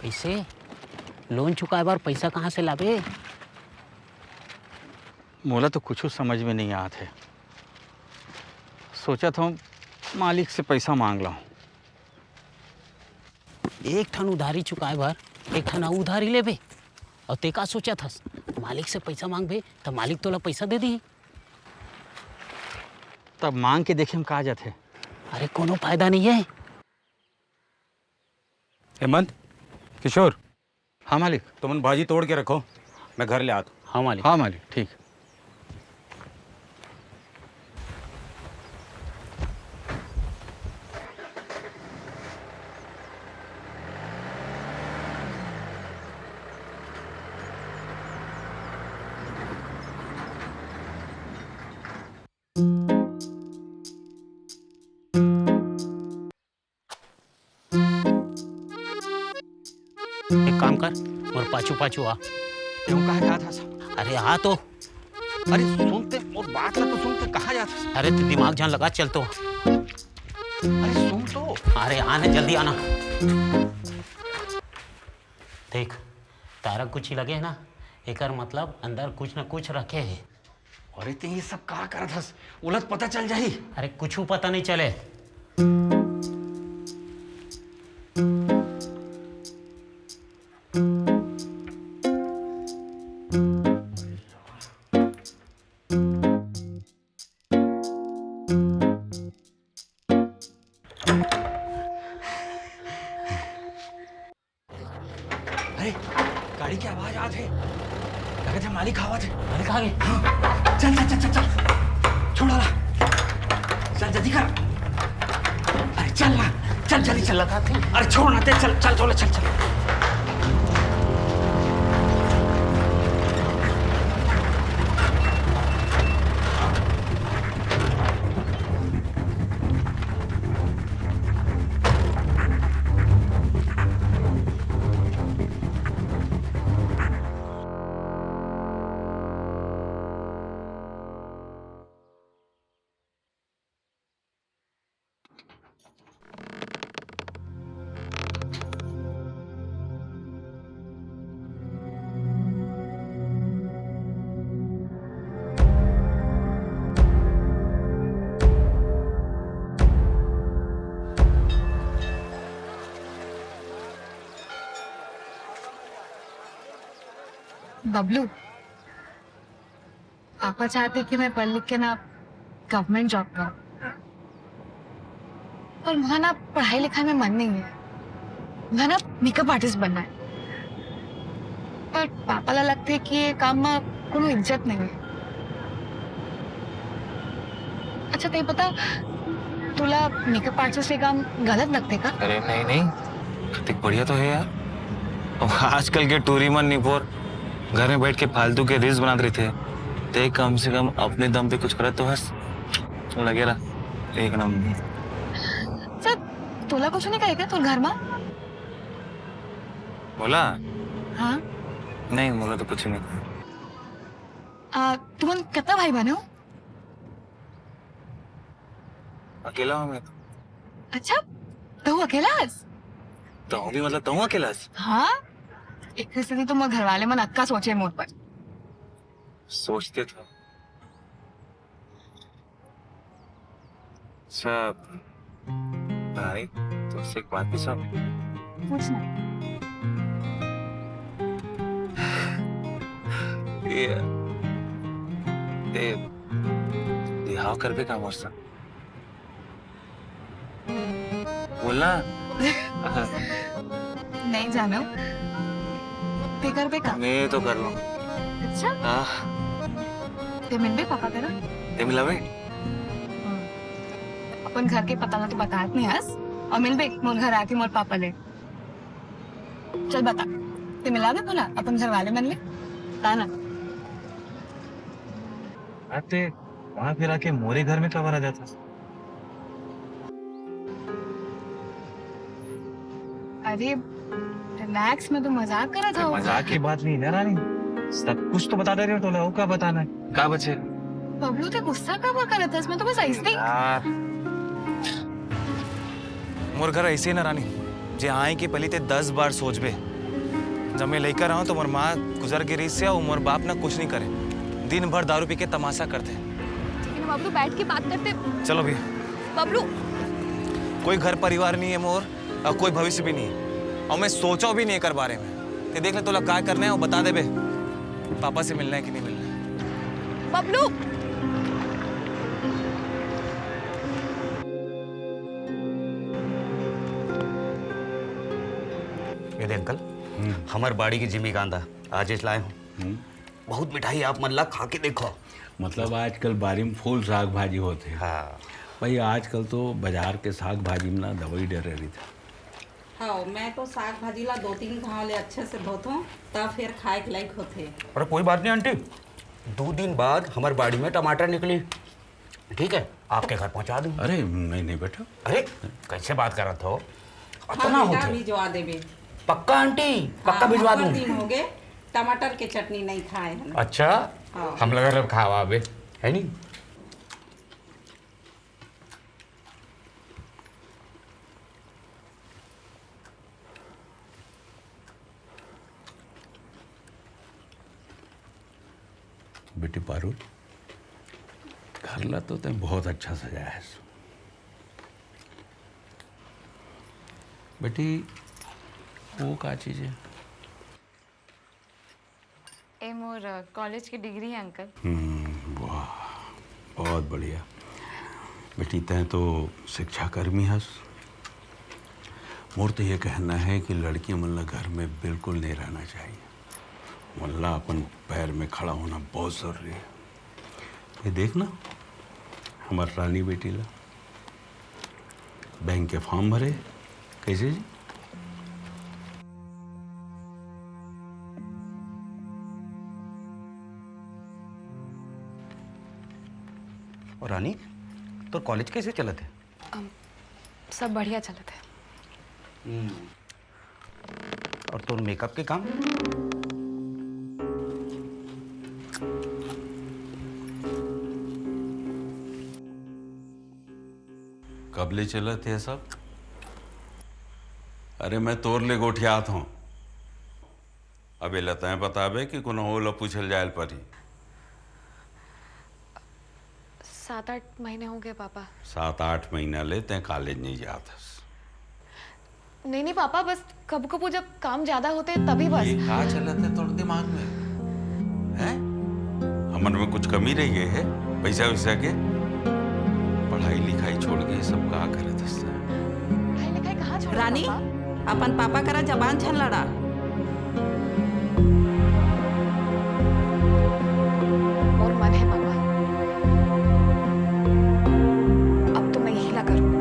कइसे? लोन चुकाए बर पइसा कहाँ से लाबे? मोला तो कुछु समझ में नइ आत हे। सोचत हँव, मालिक से पइसा मांग लंव। एक ठन उधारी चुकाए बर एक ठन अउ उधारी लेबे, अउ तें का सोचत हस? मालिक से पइसा मांगबे, त मालिक तोला पइसा दे दिही। तब मांग के देखे म का जाथे? अरे, कोनो फायदा नइ हे। हेमंत, किशोर, हाँ मालिक। तुमन भाजी तोड़ के रखो, मैं घर ले आत हँव। हाँ मालिक। हाँ मालिक, ठीक। एक काम कर, मोर पाछू पाछू आ। तें कहाँ जात हस? अरे आ तो। अरे सुन तें, मोर बात ला तो सुन, तें कहाँ जात हस? अरे तें दिमाग झन लगा, चल तो। अरे सुन तो। अरे आ ना, जल्दी आना। देख, तारा कुछ ही लगे हे ना, एकर मतलब अंदर कुछ ना कुछ रखे हे। अरे तें ये सब का करत हस? ओला तो पता चल जाही। अरे कुछु पता नइ चले। अरे, गाड़ी के आवाज आत हे। लगत हे मालिक आवत हे। मालिक आ गे। हाँ, चल, चल, चल, चल, चल। छोड़ वाला। चल, जल्दी कर। अरे, चल ना। चल, जल्दी चल। लगाते हैं। अरे, छोड़ ना, तें चल, चल, चल, चल, चल। बबलू, पापा चाहते कि मैं पढ़ लिख के ना गवर्नमेंट जॉब करूं, पर मोला ना पढ़ाई लिखाई में मन नहीं है। मोला ना मेकअप आर्टिस्ट बनना है, पर पापा ला लगथे कि ये काम में कोनो इज्जत नहीं है। अच्छा, तें बता, तोला मेकअप आर्टिस्ट के काम गलत लगथे का? अरे नहीं, नहीं, कतिक बढ़िया तो हे यार। अब आजकल के टूरी मन निपोर घर में बैठ के फालतू के रील्स बनात रहिथे, तें कम से कम अपने दम पे कुछ करत तो हस। लगे रह, एक नंबर। सर, तोला कुछ नहीं कहे का तोर घर में? मोला? हाँ। नहीं, मोला तो कुछ नहीं कहा। आ, तुमन कितना भाई बहन हो? अकेला हूँ मैं तो। अच्छा, तू अकेला हस? तू भी, मतलब, तू अकेला हस? हाँ, एक सेती तो मोर घर वाले मन अतका सोचे मोर पर। सोचते तो। अच्छा भाई, तुमसे एक बात पूछा? पूछ ना। ये, ये बिहाव करबे का मोर संग? बोलना। नहीं जानो, तें करबे का? मैं तो कर लूँ। अच्छा? हाँ। तें मिलबे पापा करा? तें मिलाबे? हम्म। अपन घर के पता ला तो बतात नहीं हस, अउ मिलबे मोर घर आके मोर पापा ले। चल बता, तें मिलाबे मोला अपन घर वाले मन ले? बता ना। अरे, वहाँ फिर आके मोरे घर में कब आ जाता? अरे, रिलैक्स, मैं तो मजाक करत हँव। मजाक की बात नहीं ना रानी, सब कुछ तो बता दे रहे हो, तोला अउ का बताना है? का बचे? बबलू, तें गुस्सा काबर करत हस? मैं तो बस ऐसे ही यार, मोर घर ऐसे ही ना रानी, जे आए के पहली तें दस बार सोचबे, जब मैं लइका रहूं तो मोर माँ गुजर गे रहिस हे अउ मोर बाप ना कुछ नहीं करे, दिन भर दारू पी के तमाशा करथे। ठीक है ना बबलू, बैठ के बात करते। चलो भैया। बबलू। कोई घर परिवार नहीं है मोर, अउ कोई भविष्य भी नहीं है, अउ मैं सोचा भी नहीं एकर बारे में। ते देख ले, तोला काय करना है वो बता देबे, पापा से मिलना है कि नहीं मिलना है। बबलू। ये दे अंकल, हमर बाड़ी के जिमी कांदा आज लाए हूँ। बहुत मिठाई, आप मन ला खा के देखो। मतलब आजकल बारी में फूल साग भाजी होथे। हाँ। भाई, आजकल तो बाजार के साग भाजी में ना दवाई डरे रहिथे। हाँ, मैं तो साग भाजी ला दो तीन घाव ले अच्छे से धोथों, तब फिर खाए के लायक होथे। अरे कोई बात नहीं आंटी, दो दिन बाद हमर बाड़ी में टमाटर निकली, ठीक है, आपके घर पहुंचा दूं। अरे नहीं नहीं बेटा। अरे कैसे बात करत हो, हाँ अतना बेटा, होथे। भिजवा देबे। पक्का आंटी, पक्का हाँ, भिजवा बहुत दूं। दिन हो गए टमाटर के चटनी नहीं खाए हैं। अच्छा, हाँ। हम लगा रहे खावा बे, है नहीं? बेटी पारुल, घर ला तो तैं बहुत अच्छा सजाया है। बेटी, वो का चीज है? ए मोर, अ, कॉलेज के डिग्री है, अंकल। हम्म, वाह, बहुत बढ़िया। बेटी, तैं तो शिक्षाकर्मी हस। मोर तो ये कहना है कि लड़की मन ला घर में बिल्कुल नहीं रहना चाहिए। मन ला अपन पैर में खड़ा होना बहुत जरूरी है। ये देख ना, हमार रानी बेटी ला बैंक के फॉर्म भरे, कैसे जी? और रानी, तोर कॉलेज कैसे चलत है? अम, सब बढ़िया चलत है। हम्म। और तोर मेकअप के काम? कब ले चलत हे सब? अरे, मैं तोर ले गोठियात हूँ। अब एला तैं बताबे कि कोनो ओला पूछल जायल परही? सात आठ महीने हो गए, पापा। सात आठ महीना ले तैं कॉलेज नहीं जात हस। नहीं, नहीं, पापा, बस कभू-कभू जब काम ज्यादा होते, तभी बस। ये का चलत है तोर दिमाग में? हैं? हमन में कुछ कमी रही गए है पैसा वैसा के? पढ़ाई लिखाई छोड़ के सब का करत हस? पढ़ाई लिखाई कहाँ छोड़ा, रानी, पापा? अपन पापा करा जबान झन लड़ा। मोर मन है, पापा। अब तो मैं यही ला करूँ।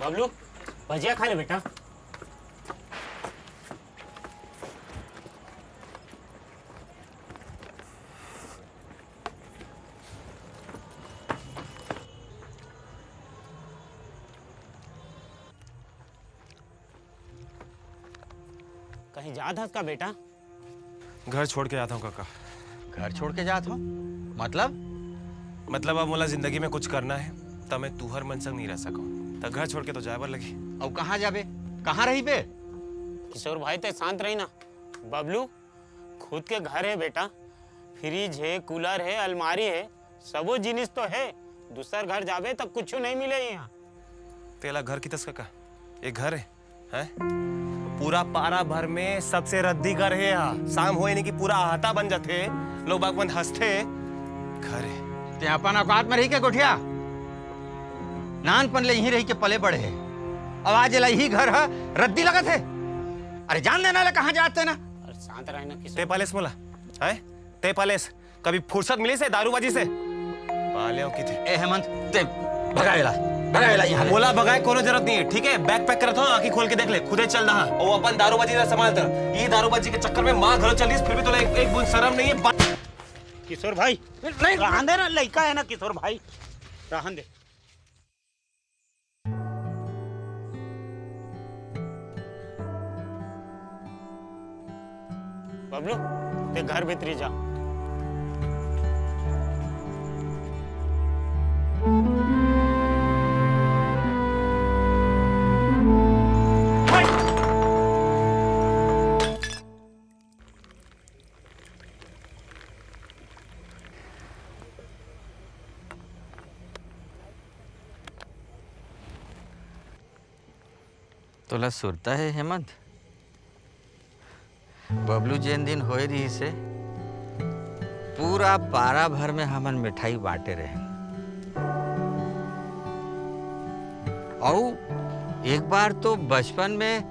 बबलू, भजिया खा ले बेटा। कहीं जात हस का बेटा? घर छोड़ के जात हूँ काका। घर छोड़ के जात हो? मतलब? मतलब अब मोला जिंदगी में कुछ करना है, त मैं तुहर मन संग नहीं रह सकूँ, त घर छोड़ के तो जाए बर लगी। अउ कहाँ जाबे? कहाँ रहिबे? किशोर भाई, ते शांत रही ना। बबलू, खुद के घर है बेटा, फ्रिज है, कूलर है, अलमारी है, सबो जिनिस तो है। दूसर घर जाबे त कुछ नहीं मिले यहाँ। तेला घर किथस काका, ये घर है, हैं? पूरा पारा भर में सबसे रद्दी घर है यहाँ। शाम होए नहीं कि पूरा आहता बन जाथे, लोग बाग मन हंसथे। घर है। ते अपन औकात में रही के गोठिया, नानपन ले यहीं रही के पले बड़े है, अब आज ला यही घर है, रद्दी लगत है। अरे जान देना ला कहाँ जाते ना। अरे शांत रहे ना किशोर। ते पालेस मोला, हैं? ते पालेस, कभी फुर्सत मिलिस हे दारूबाजी से? पाले हो किथे? ए हेमंत, ते भगाएला, भगाएला यहाँ ले। मोला भगाए कोनो जरूरत नहीं है, ठीक है? बैग पैक करत हो, आंखी खोल के देख ले, खुदे चल रहा। वो अपन दारूबाजी से संभालता। ये दारूबाजी के चक्कर में माँ घरों चल रही, फिर भी तोला एक, एक बूंद शर्म नहीं है। बा- किशोर भाई, नहीं, रहन दे ना, लइका है ना किशोर भाई, रहन दे। बबलू, ते घर भीतरी जा। तोला सुरता हे, हेमंत? बबलू जेन दिन होए रिहिस हे, पूरा पारा भर में हमन मिठाई बांटे रहेन। अउ एक बार तो बचपन में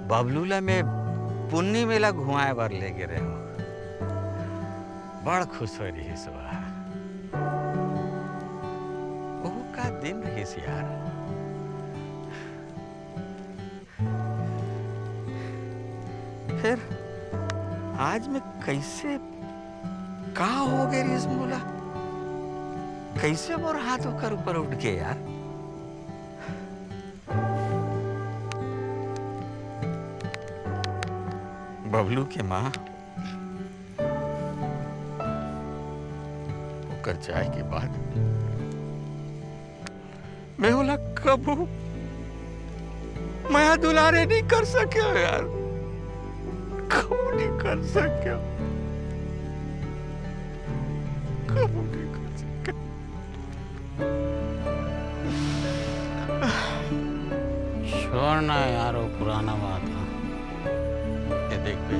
बबलू ला मैं पुन्नी मेला घुमाए बर लेगे रहेंव। बड़ खुश होए रिहिस ओ ह। ओहू का दिन रिहिस यार। फेर आज मैं कइसे, का हो गे रिहिस मोला? कइसे मोर हाथ ओकर ऊपर उठ गे यार? बबलू के माँ ओकर जाए के बाद मैं ओला कभू मया दुलारे नइ कर सकेंव यार, कभू नइ कर सकेंव, कभू नइ कर सकेंव। छोड़ ना यार, वो पुराना बात है। ये देख बे,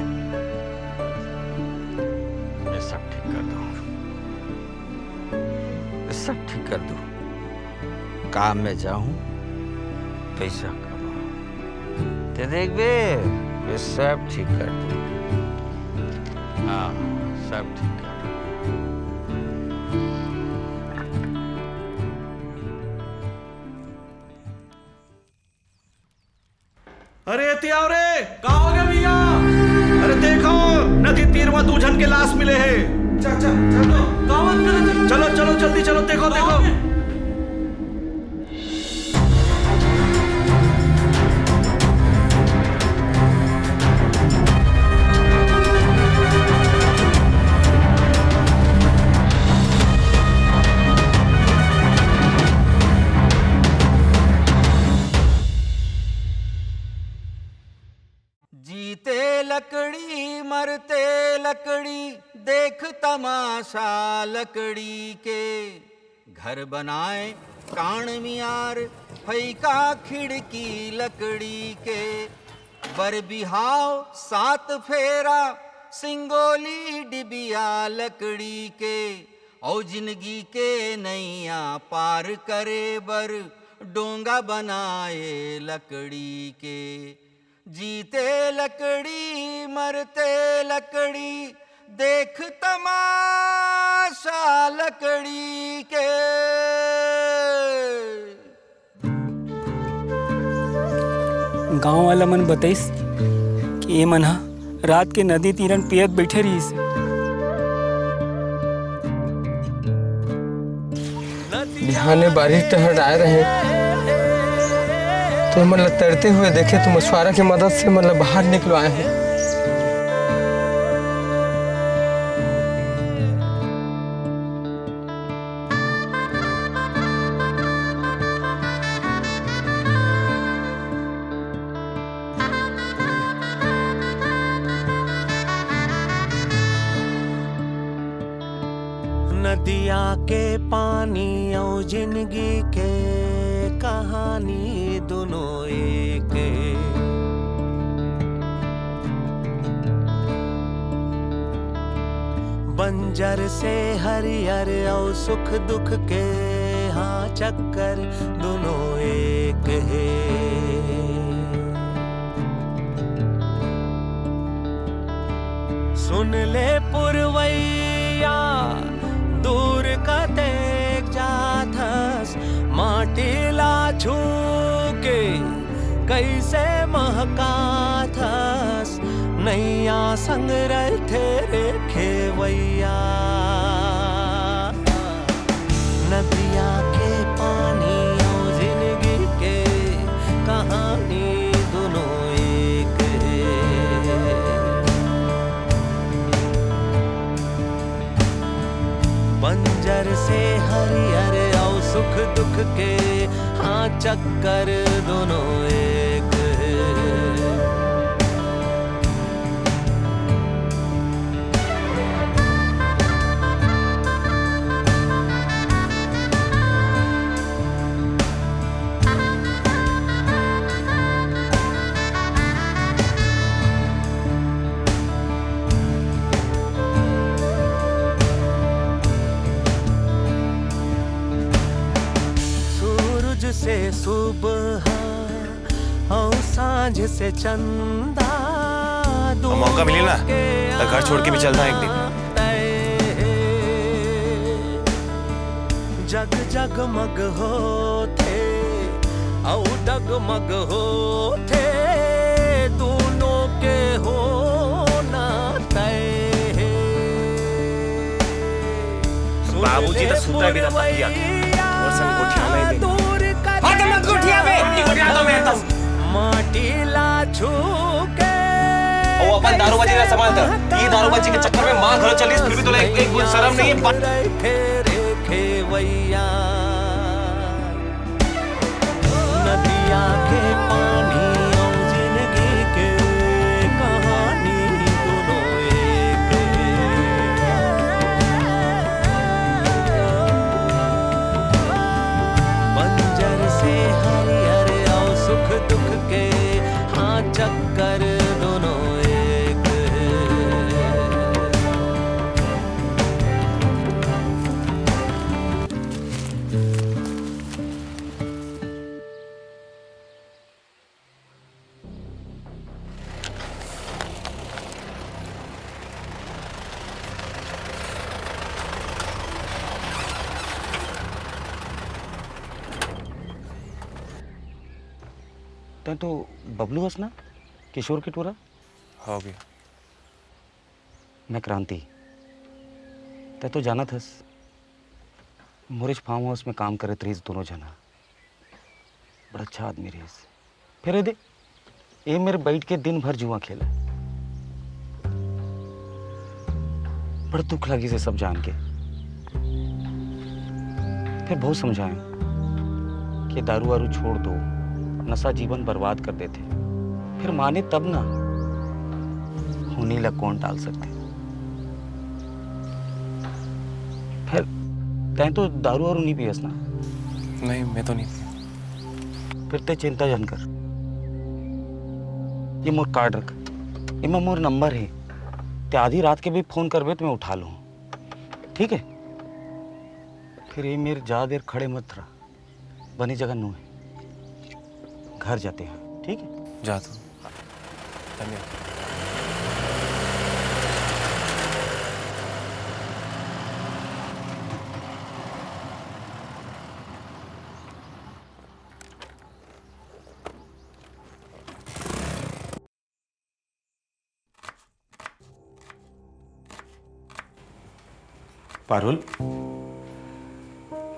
मैं सब ठीक कर दूँ, मैं सब ठीक कर दूँ। काम में जाहूँ, पैसा कमाहूँ। ते देख बे, मैं सब ठीक कर दूँ। हाँ, सब ठीक कर दूँ। अरे एती आव रे। का हो गया भैया? अरे देखो, नदी तीर म दू झन के लाश मिले हे। चा, चा, चलो। का बात करत हे? चलो, चलो, जल्दी चलो, देखो, देखो। जीते लकड़ी, मरते लकड़ी, देख तमाशा लकड़ी के। घर बनाए काण मियार, फैका खिड़की लकड़ी के। बर बिहाव, सात फेरा, सिंगोली डिबिया लकड़ी के। अउ जिंदगी के नैया पार करे बर, डोंगा बनाए लकड़ी के। जीते लकड़ी, मरते लकड़ी, देख तमाशा लकड़ी के। गांव वाला मन बतइस कि ए मन ह रात के नदी तीरन पियत बइठे रिहिस। बिहाने बारिश टहर आए रहे, तो हमन ला तैरते हुए देखे, तो मछुआरा के मदद से हमन ला बाहर निकलवाए हे। नदिया के पानी अउ जिंदगी के कहानी दुनो एक हे। बंजर से हरियर अउ सुख दुख के हाँ चक्कर दुनो एक हे। सुन ले पुरवैया, दूर कतेक जाथस, माटी ला छू के कइसे महकाथस, नैया संग रहिथे रे खेवैया। से हरियर अउ सुख दुख के, हाँ, चक्कर दोनों एक हे। सूरज से सुबह अउ सांझ से चंदा, अब मौका मिले ना, त घर छोड़ के भी चल दां एक दिन। जग जगमग होथे अउ डगमग होथे, दूनों के होना तय हे। बाबूजी तो सुता भी ना पतिया के। और संग गोठिया नहीं दे। दूर कर हाँ, तो मत गोठिया बे। गोठिया तो मैं तो। माटी ला छू के वो अपन दारूबाजी ला संभालता। ये दारूबाजी के चक्कर में माँ घर चली, फिर भी तोला एक, एक बूंद शर्म नहीं है। फेरे खेवैया। नदिया के पानी अउ जिंदगी के कहानी दोनों एक हे। बंजर से हरियर अउ सुख दुख के, हाँ, चक्कर दोनों एक हे। तैं तो बबलू हस ना, किशोर के टूरा? हाँ भैया। मैं क्रांति। तैं तो जानत हस, मोरेच फार्म हाउस में काम करत रहिस दोनों झना। बड़ा अच्छा आदमी रहिस। फेर ए दे, ए मेर बइठ के दिन भर जुआ खेले। बड़ा दुख लगिस ए सब जान के। फेर बहुत समझाएंव कि दारू वारू छोड़ दो, नशा जीवन बर्बाद कर देथे। फेर माने तब ना, होनी ला कौन टाल सकथे। फेर तैं तो दारू वारू नहीं पियस ना? नहीं, मैं तो नहीं पिया। फेर तैं चिंता झन कर। ये मोर कार्ड रख, एमा मोर नंबर हे। तैं आधी रात के भी फोन करबे त मैं उठा लूँ, ठीक हे? फेर ये मेर ज्यादा देर खड़े मत रह, बने जगह नो हे। घर जाते हैं, ठीक हे? जा तू। धन्यवाद। पारुल,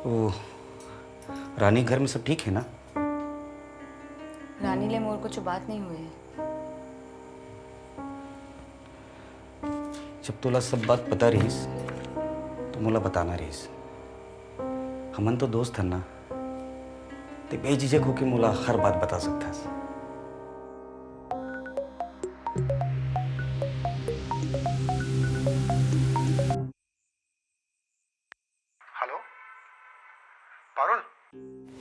वो रानी घर में सब ठीक हे ना? रानी ले मोर कुछ बात नहीं हुए हे। जब तोला सब बात पता रहिस, तो मोला बताना रहिस। हमन तो दोस्त हन ना, ते बेझिझक होके मोला हर बात बता सकथस। हेलो, पारुल।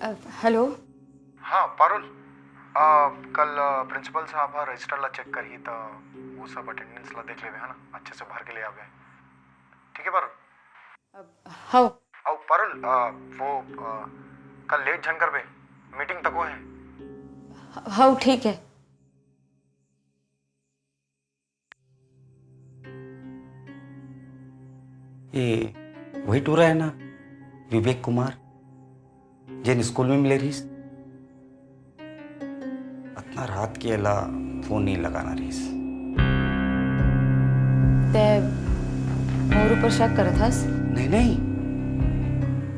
अ, हेलो। हाँ, पारुल। अ, कल, अ, प्रिंसिपल साहब ह रजिस्टर ला चेक करही, त वो सब अटेंडेंस ला देख लेबे, है ना? अच्छे से भर के ले आबे। ठीक हे, पारुल? अ, हव। अउ पारुल, अ, वो, अ, कल लेट झन करबे, मीटिंग तको हे। हव, ठीक हे। ये वही टूरा हे ना, विवेक कुमार, जेन स्कूल में मिले रहिस? अतना रात के एला फोन नहीं लगाना रहिस। तैं मोर ऊपर शक करत हस? नहीं, नहीं,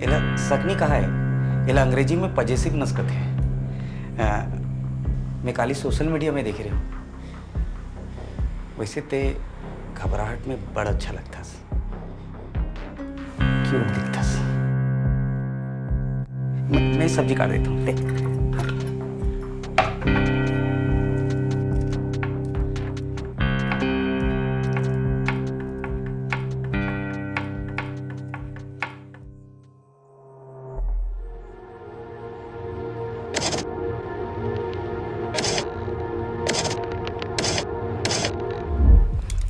एला शक नहीं कहा हे, एला अंग्रेजी में पजेसिवनेस कथे। अ, मैं काली सोशल मीडिया में देखे रहेंव। वैसे तैं घबराहट में बड़ अच्छा लगथस, क्यूट दिखथस। मैं, मैं सब्जी काट देता हूँ, ले। हाँ।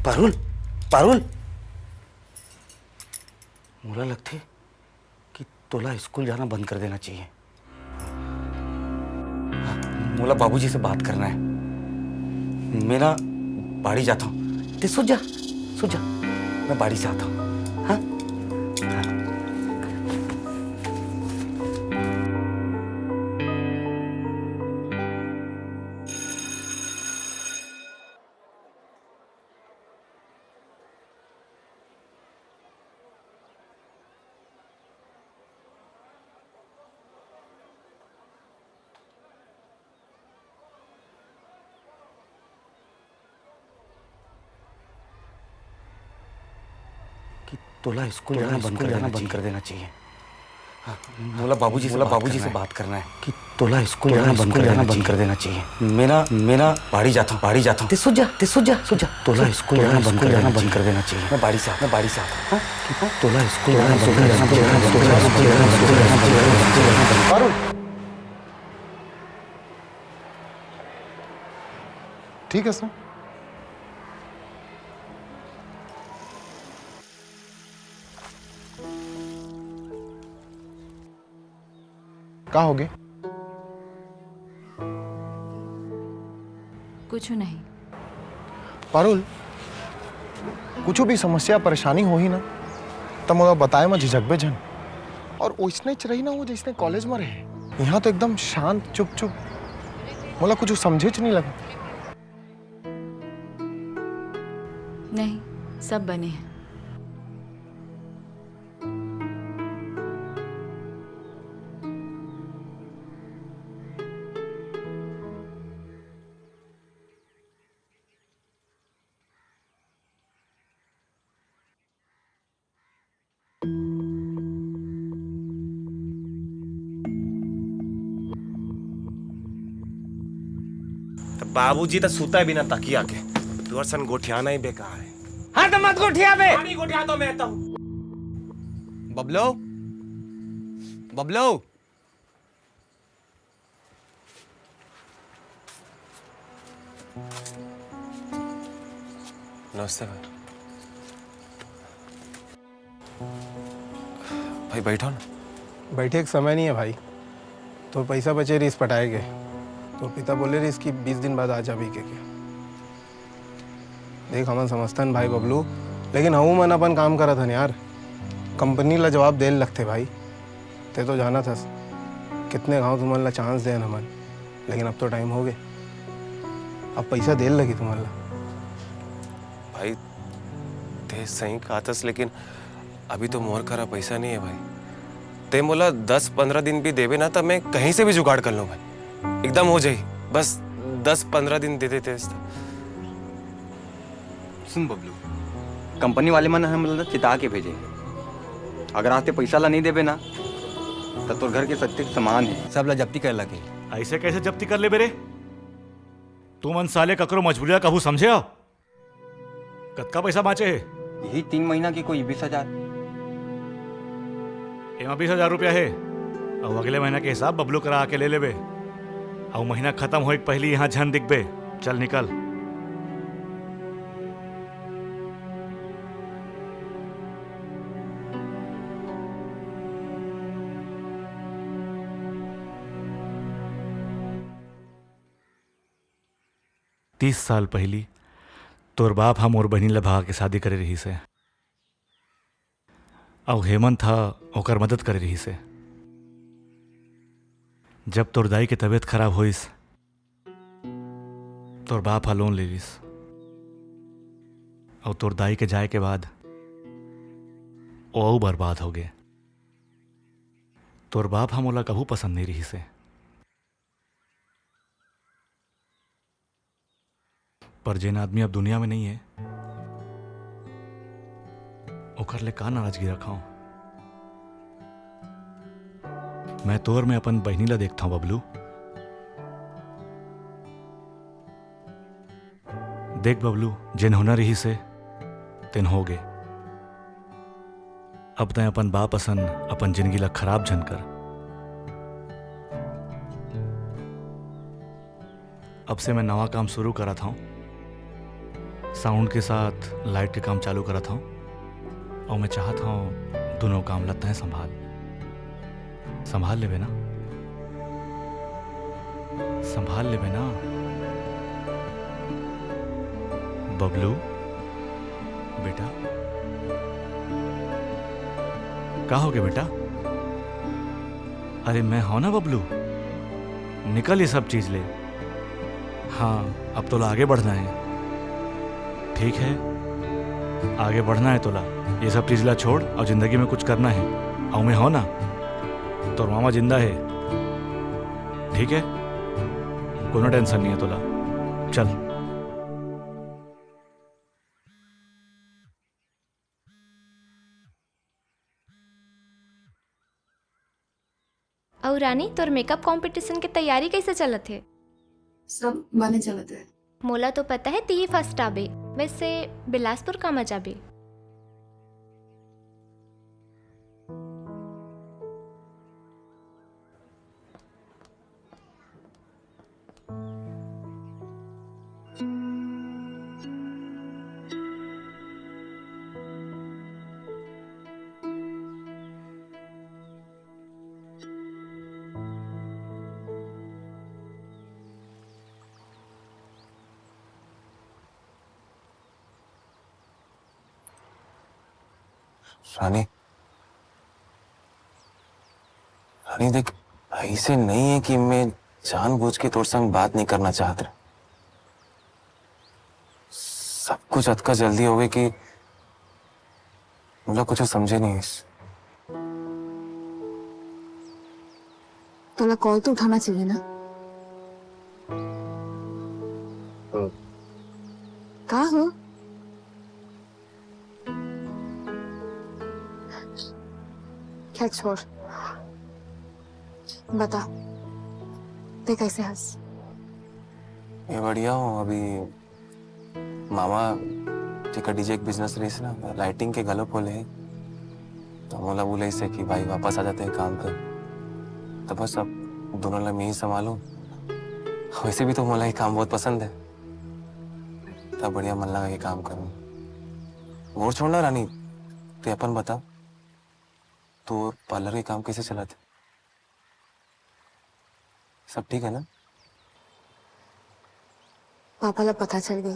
पारुल, पारुल, मोला लगथे कि तोला स्कूल जाना बंद कर देना चाहिए। मोला बाबूजी से बात करना है। मैं ना बाड़ी जाता हूँ, ते सो जा, सो जा, मैं बाड़ी से आता हूँ। हाँ? हाँ। कि तोला स्कूल जाना बंद कर देना चाहिए। हाँ, मोला बाबूजी से बात करना है कि तोला स्कूल जाना बंद कर देना चाहिए। मैं ना, मैं ना बाड़ी जाता हूँ, बाड़ी जाता हूँ। ते सो जा, ते सो जा, सो जा। तोला स्कूल जाना बंद कर देना चाहिए। मैं बाड़ी से आता, मैं बाड़ी से आता हूँ। हाँ? कि तोला स्कूल जाना बंद कर देना चाहिए। पारुल, ठीक है सर। का होगे? कुछ नहीं। पारुल, कुछ भी समस्या परेशानी होही ना, त मोला बताए म झिझकबे झन। और ओइसनेच रही ना वो जइसने कॉलेज म रहे। यहाँ तो एकदम शांत चुप चुप, मोला कुछ समझेच नहीं लगा। नहीं, सब बने हैं। त बाबूजी त सुता बिना तकिया के, तुहर सन गोठियाना ही बेकार है। हाँ, त मत गोठिया बे। पानी गोठिया तो मैं तो। बबलो, बबलो। नमस्ते भाई। भाई, बैठो ना। बैठे के समय नहीं है भाई, तोर पैसा बचे रहिस पटाए के, तोर पिता बोले रहिस कि बीस दिन बाद आ जाबे के, के। देख, हमन समझथन भाई बबलू, लेकिन हमू मन अपन काम करत हन यार। कंपनी ला जवाब देल लगथे भाई। ते तो जानत हस, कितने घाव तुमन ला चांस देन हमन, लेकिन अब तो टाइम हो गे, अब पैसा देल लगी तुमन ला। भाई, ते सही कहत हस, लेकिन अभी तो मोर करा पैसा नहीं है भाई। ते मोला दस पंद्रह दिन भी देबे ना, त मैं कहीं से भी जुगाड़ कर लूँ भाई, एकदम हो जाई। बस दस पंद्रह दिन दे देते हस त। सुन बबलू, कंपनी वाले मन हमन ला चिता के भेजे हे। अगर आज ते पैसा ला नहीं देबे ना, त तोर घर के सत्य सामान है, सब ला जब्ती करे लगे। ऐसे कैसे जब्ती कर लेबे रे? तुमन साले ककरो मजबूरी ला कभू समझे हो? कतका पैसा बांचे हे? यही तीन महीना की कोई बीस हजार। एमा बीस हजार रुपया हे, अउ अगले महीना के हिसाब बबलू करा आके ले लेबे। अउ महीना खत्म होए के पहिली यहाँ झन दिखबे। चल निकल। तीस साल पहिली तोर बाप ह मोर बहिनी ल भगा के शादी करे रिहिस हे, अउ हेमंत ह ओकर मदद करे रिहिस हे। जब तोर दाई के तबीयत खराब होइस, तोर बाप ह लोन ले लिस, अउ तोर दाई के जाए के बाद ओ अउ बर्बाद हो गे। तोर बाप ह मोला कभू पसंद नइ रिहिस हे। पर जेन आदमी अब दुनिया में नइ हे, ओकर ले का नाराजगी रखंव? मैं तोर में अपन बहिनी ला देखथंव, बबलू। देख बबलू, जेन होना रिहिस हे, तेन होगे। अब तैं अपन बाप असन अपन जिनगी ला खराब झन कर। अब से मैं नवा काम शुरू करत हंव। Sound के साथ light के काम चालू करत हंव। अउ मैं चाहत हंव, दूनों काम ला तैं संभाल। संभाल लेबे ना? संभाल लेबे ना? बबलू, बेटा। का होगे बेटा? अरे मैं हंव ना बबलू, निकल ये सब चीज ले। हाँ, अब तोला आगे बढ़ना हे, ठीक हे? आगे बढ़ना हे तोला, ये सब चीज ला छोड़ अउ जिंदगी में कुछ करना हे। अउ मैं हंव ना, तोर मामा जिंदा हे, ठीक हे? कोनो tension नइ हे तोला, चल। अउ रानी, तोर makeup competition के तैयारी कइसे चलत हे? सब बने चलत हे। मोला तो पता हे, तिही first आबे। वइसे बिलासपुर कामा जाबे? रानी, रानी देख, अइसे नइ हे कि मैं जानबूझ के तोर संग बात नइ करना चाहत रहेंव। सब कुछ अतका जल्दी होगे कि मोला कुछ समझे नइ आइस। तोला call तो उठाना चाहिए ना। हम्म। का हो? खैर छोड़, बता, तैं कइसे हस? मैं बढ़िया हंव। अभी मामा जी के DJ के business रहिस ना, lighting के घलो खोले हे, त मोला बुलाइस हे कि भाई वापस आ जाते हैं काम पे। त बस अब दूनों ला मैं ही संभालूं। वइसे भी तो मोला ये काम बहुत पसंद हे, त बढ़िया मन लगा के काम करूं। मोर छोड़ ना रानी, तैं अपन बता, तोर parlour के काम कइसे चलत हे? सब ठीक हे ना? पापा ला पता चल गे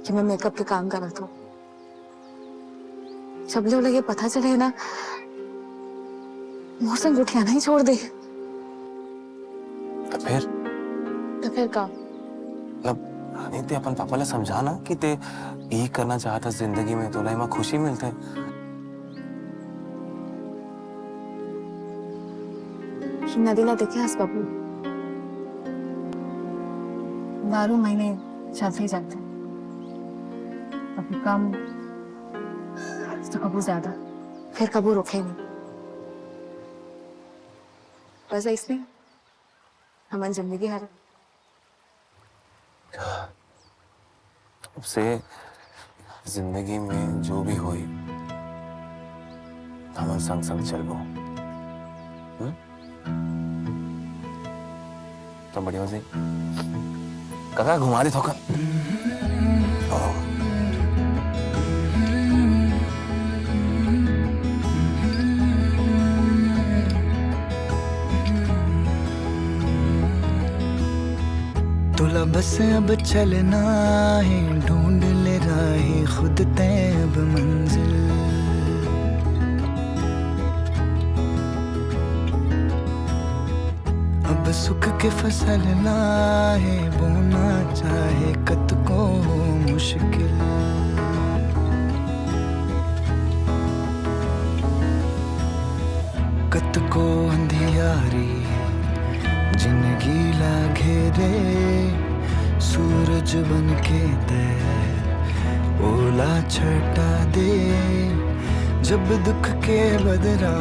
कि मैं makeup के काम करत हंव। जब ले ओला ये पता चले ना, मोर संग गोठियाना ही छोड़ दे। त फेर? त फेर का? मतलब, रानी, तैं अपन पापा ला समझा ना कि तैं ई करना चाहत हस जिंदगी में, तोला एमा खुशी मिलथे। नदी ला देखे हस बाबू, बारह महीने चलते ही जाते, कभी कम तो कभी ज्यादा, फिर कभी रुके नहीं। बस ऐसने हमन जिंदगी हरे। अब से जिंदगी में जो भी होई, हमन संग संग चलबो। हम्म? त बढ़िया हो जाई। काका, घुमा दे थोकन। तोला बस अब चलना हे, ढूंढ ले राहें खुद तैं अब मंजिल। अब सुख के फसल लाहे, बोना चाहे कतको हो मुश्किल। कतको अंधियारी जिंदगी ला घेरे, सूरज बन के तैं ओला छटा दे। जब दुख के बदरा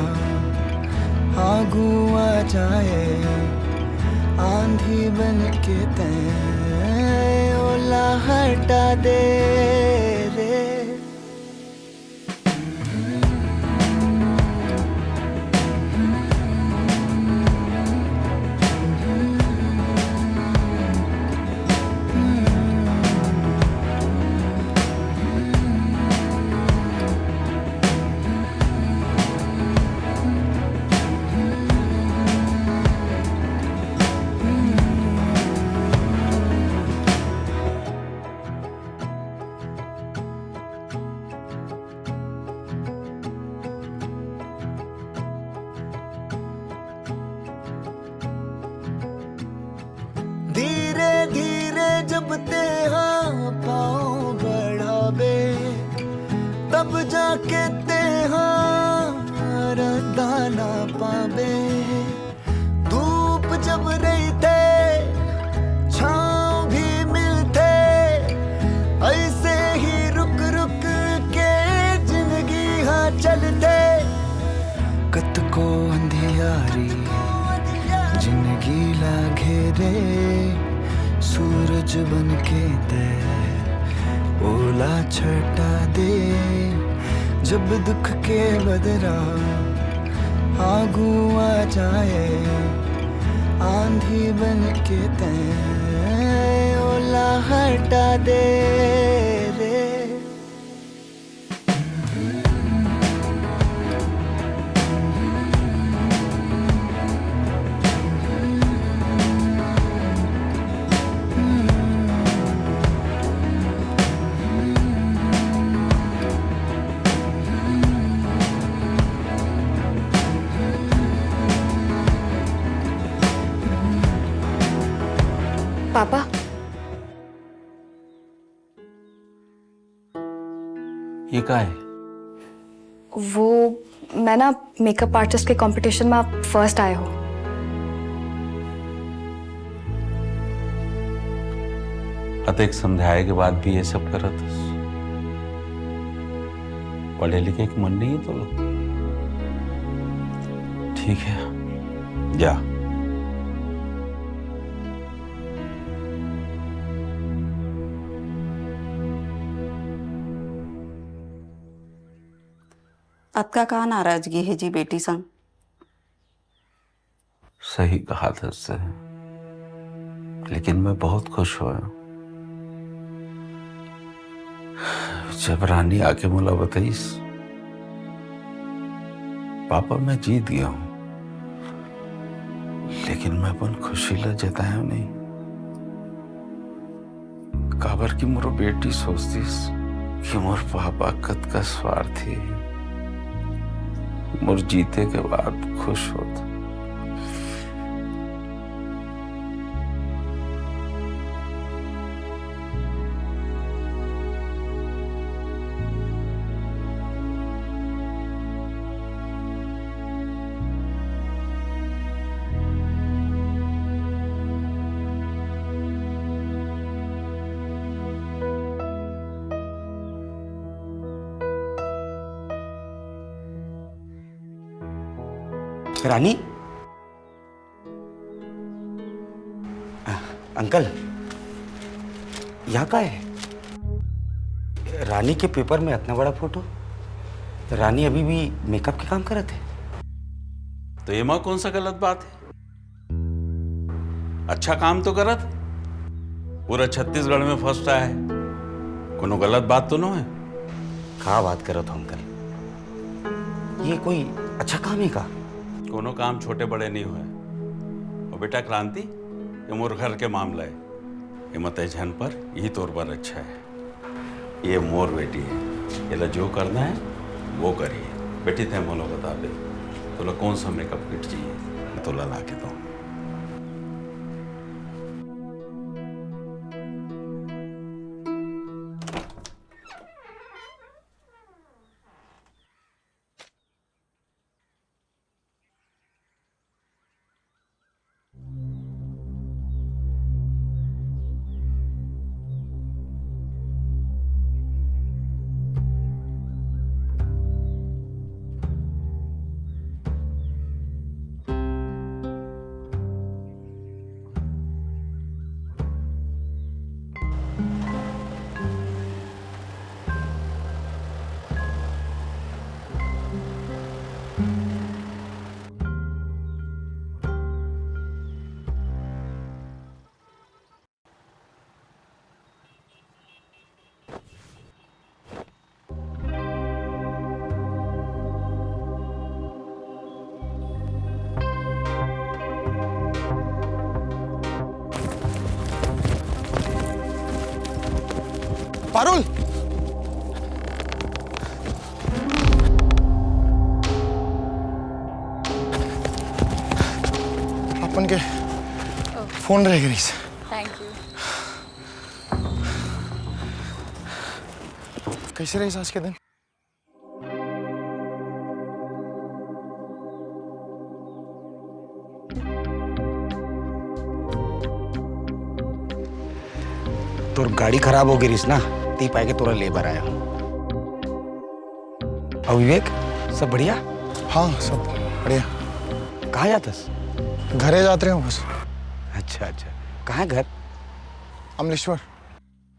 आगू आ जाए आंधी बन के तैं, ओला हटा दे रे। धीरे धीरे जब तेहा पाँव बढ़ाबे, तब जाके तेहा रद्दा ना पाबे। धूप जब रहिथे, छाँव भी मिलथे, ऐसे ही रुक रुक के जिंदगी हा चलथे। कतको अंधियारी जिंदगी ला घेरे, सूरज बन के तैं ओला छटा दे। जब दुख के बदरा आगू आ जाए, आंधी बन के तैं ओला हटा दे रे। पापा, ये का है? वो, मैं ना मेकअप आर्टिस्ट के कंपटीशन में आप फर्स्ट आए हो। अतेक समझाए के बाद भी ये सब करत हस। पढ़े लिखे के मन नहीं है तो? ठीक है, जा। अतका का नाराजगी हे जी बेटी संग? सही कहा था सर, लेकिन मैं बहुत खुश होया जब रानी आके मोला बताइस, "पापा, मैं जीत गया हूँ," लेकिन मैं अपन खुशी ला जताया नहीं। काबर कि मोर बेटी सोचतिस कि मोर पापा कतका स्वार्थी हे, मोर जीते के बाद खुश होत। रानी, आ, अंकल, यहाँ का है? रानी के पेपर में इतना बड़ा फोटो। रानी अभी भी मेकअप के काम करत है। तो एमा कौन सा गलत बात है? अच्छा काम तो करत, पूरा छत्तीसगढ़ में फर्स्ट आए, कोनो गलत बात तो नो है? का बात करत हो अंकल, ये कोई अच्छा काम है का? कोनो काम छोटे बड़े नहीं होय। और बेटा क्रांति, ये मोर घर के मामला है, ये मत झन पर, यही तोर बर अच्छा है। ये मोर बेटी है, एला जो करना है वो करी। बेटी, तैं मोला बता दे, तोला कौन सा मेकअप किट चाहिए, मैं तोला ला के दूँ। पारुल, अपन के फोन रह गई। Thank you. कैसे रहिस आज के दिन? तोर गाड़ी खराब हो गई रहिस ना, ती पाए के तोला ले बर आया हूँ। अउ विवेक, सब बढ़िया? हाँ, सब बढ़िया। कहाँ जाथस? घरे जात रहे हूँ बस। अच्छा, अच्छा। कहाँ है घर? अमलेश्वर।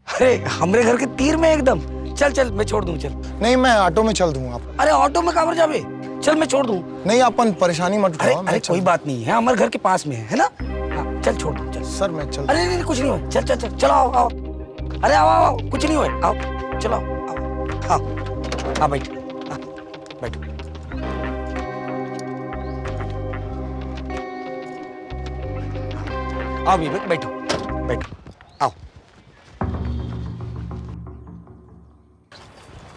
अरे, हमरे घर के तीर में एकदम। चल, चल, मैं छोड़ दूँ, चल। नहीं, मैं ऑटो में चल दूँ आप। अरे, ऑटो में काबर जाबे? चल, मैं छोड़ दूँ। नहीं, अपन परेशानी मत अरे, उठाओ, मैं अरे, चल कोई दूँ। बात नहीं है, हमारे घर के पास में है, है ना? हाँ, चल, छोड़ दूँ, चल। सर, मैं चल अरे, नहीं, नहीं, कुछ नहीं होय। चल, चल, चल, चलो, आओ, आओ। अरे, आओ, आओ, आओ, कुछ नहीं होय, आओ, चलो, आओ, आओ। हाँ, हाँ, बैठ, हाँ, बैठ। आओ, विवेक, बैठो, बैठो, आओ।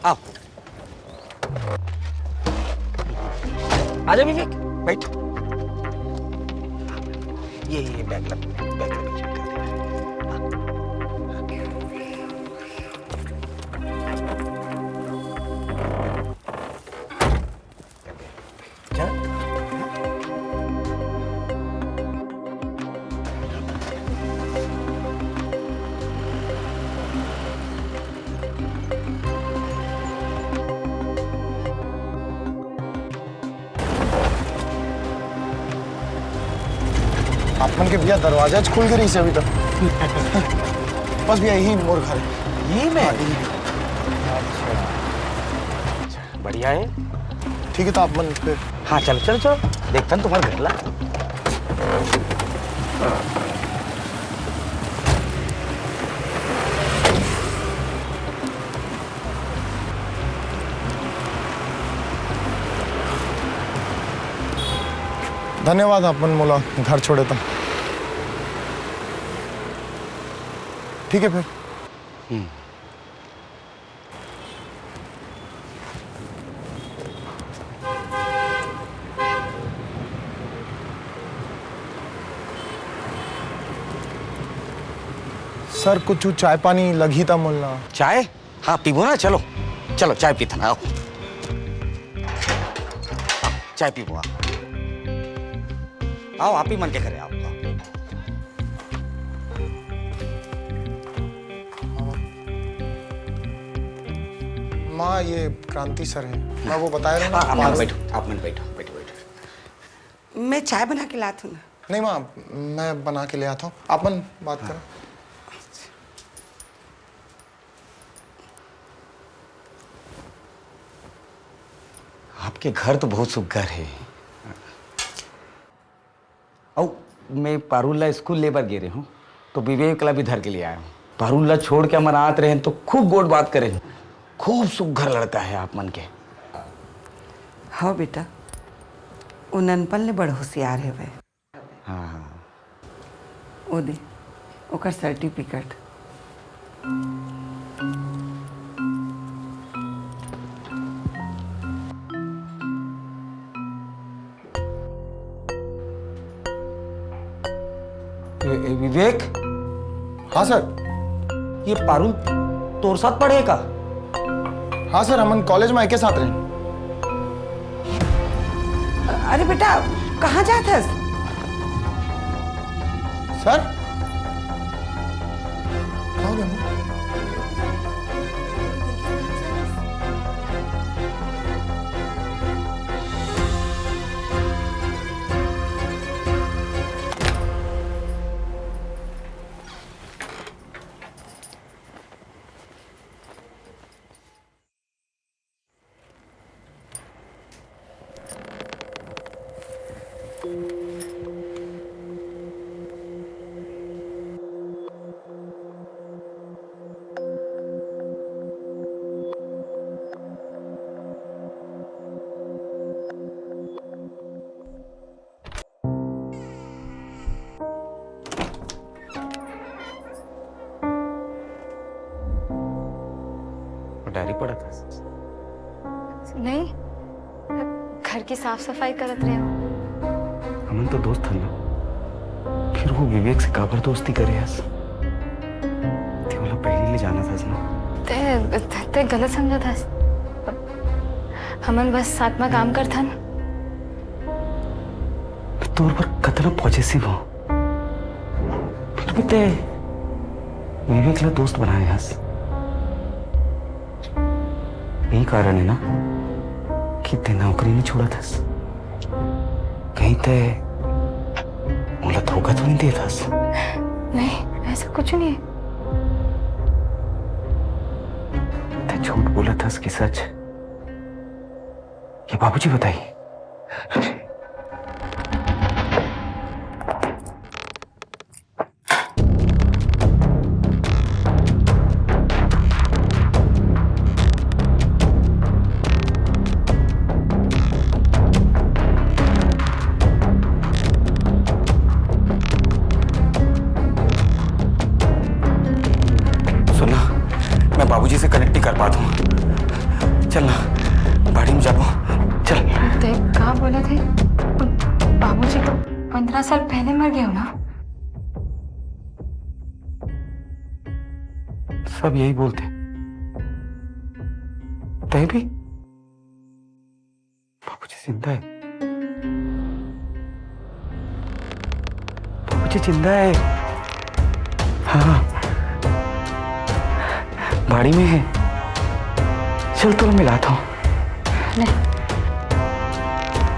आओ। आजा विवेक, बैठ। ये, ये बैग ला, बैग ला पीछे कर दे। चल। आप मन के भैया दरवाजा च खुल के रहिस हे अभी तक। बस भैया, यही मोर घर हे। यही में? हाँ, यही। अच्छा। अच्छा, बढ़िया हे। ठीक हे, त आप मन फिर। हाँ, चलो, चलो, चलो, देखथन तुम्हारे घर ला। धन्यवाद, आप मन मोला घर छोड़े त। ठीक हे फिर। हम्म। सर, कुछ चाय पानी लगही त मोला। चाय? हाँ, पीबो ना, चलो, चलो, चाय पीथन, आओ। हाँ, चाय पीबो, आओ। आओ, आप ही मन के घरे आओ, आओ। माँ, ये क्रांति सर हे। मैं वो बताया रहा ना, हाँ, आप मन पारुल। बैठो, आप मन बैठो, बैठो, बैठो। मैं चाय बना के लात हूँ ना। नहीं माँ, मैं बना के ले आता हूँ, आप मन बात करो। आपके घर तो बहुत सुघर हे। अउ मैं पारुल ला स्कूल ले बर गे रहे हूँ, तो विवेक ला भी धर के ले आया हूँ। पारुल ला छोड़ के हमर आत रहे तो खूब गोठ बात करे हूँ। खूब सुघर लड़का हे आप मन के। हव बेटा, वो ननपन ले बड़ होशियार हेवय। हाँ, हाँ। ओ दे, ओकर सर्टिफिकेट। ए, ए, विवेक? हाँ सर। ये पारुल तोर साथ पढ़े का? हाँ सर, हमन कॉलेज में एके साथ रहे। अरे बेटा, कहाँ जात हस? सर? कहाँ गए? नहीं, घर की साफ सफाई करत रहे हो। हमन तो दोस्त हन ना, फिर वो विवेक से काबर दोस्ती करे हस? ते ओला पहली ले जानत हस ना। ते, ते, ते गलत समझत हस। हमन बस साथ में काम करथन। तोर बर कतना पॉजिटिव हो, फिर भी ते विवेक ला दोस्त बनाए हस। यही कारण है ना कि ते नौकरी नहीं छोड़त हस। कहीं ते मोला धोखा तो नहीं देत हस? नहीं, ऐसा कुछ नहीं है। ते झूठ बोलत हस कि सच? ये बाबूजी बताई। सुन ना, मैं बाबूजी से कनेक्ट नहीं कर पाता हूँ। चल ना, बाड़ी में जाबो। चल। देख, का बोलत हे? बाबूजी तो पंद्रह साल पहले मर गए हो ना? सब यही बोलते। तय भी बाबूजी जिंदा है। बाबूजी जिंदा है। हाँ, बाड़ी में है। चल, तोला मिलाता हूँ। नहीं।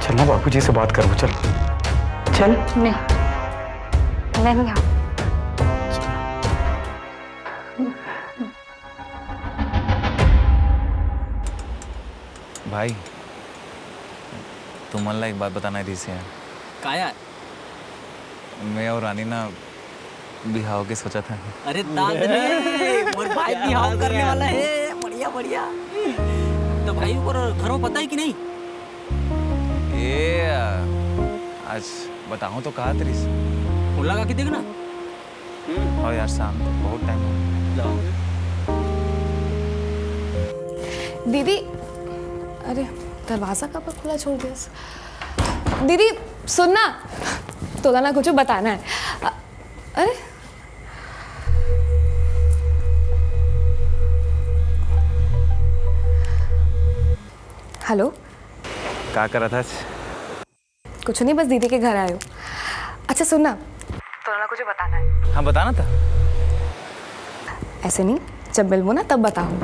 चल ना, बाबूजी से बात करो, चल। चल। नहीं, मैं नहीं आऊँ। भाई, तुमन ला एक बात बताना रहिस हे यार। का यार? मैं और रानी ना बिहाव के सोचत हन। अरे दाद रे, मोर भाई बिहाव करने वाला है। बढ़िया, बढ़िया। तो भाई, ओकर घर में पता है कि नहीं? ए, आज बताहूँ तो कहत रहिस। फोन लगा के देख ना। हम्म। और यार, शाम को बहुत टाइम हो गया। दीदी, अरे, दरवाजा काबर खुला छोड़ दिया? दीदी, सुन ना, तोला ना कुछ बताना है। अ-, अरे, हेलो। का करत हस? कुछ नहीं, बस दीदी के घर आयो। अच्छा सुन ना, तोला ना कुछ बताना है। हाँ, बताना था। ऐसे नहीं, जब मिलबो ना तब बताऊँ।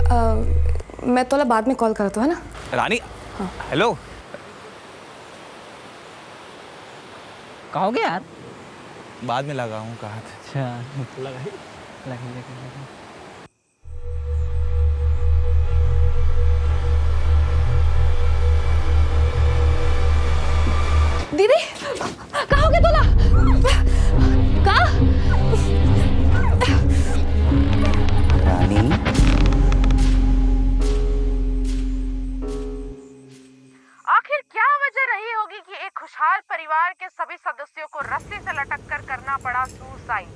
अ, मैं तोला बाद में कॉल करत हूँ, है ना? रानी, हाँ। हेलो। कहोगे यार? बाद में लगाऊँ कहा था। अच्छा। लगाई? लगाई, लगाई, लगाई। दीदी, का हो गया तोला? का? रानी। आखिर क्या वजह रही होगी कि एक खुशहाल परिवार के सभी सदस्यों को रस्सी से लटककर करना पड़ा सुसाइड?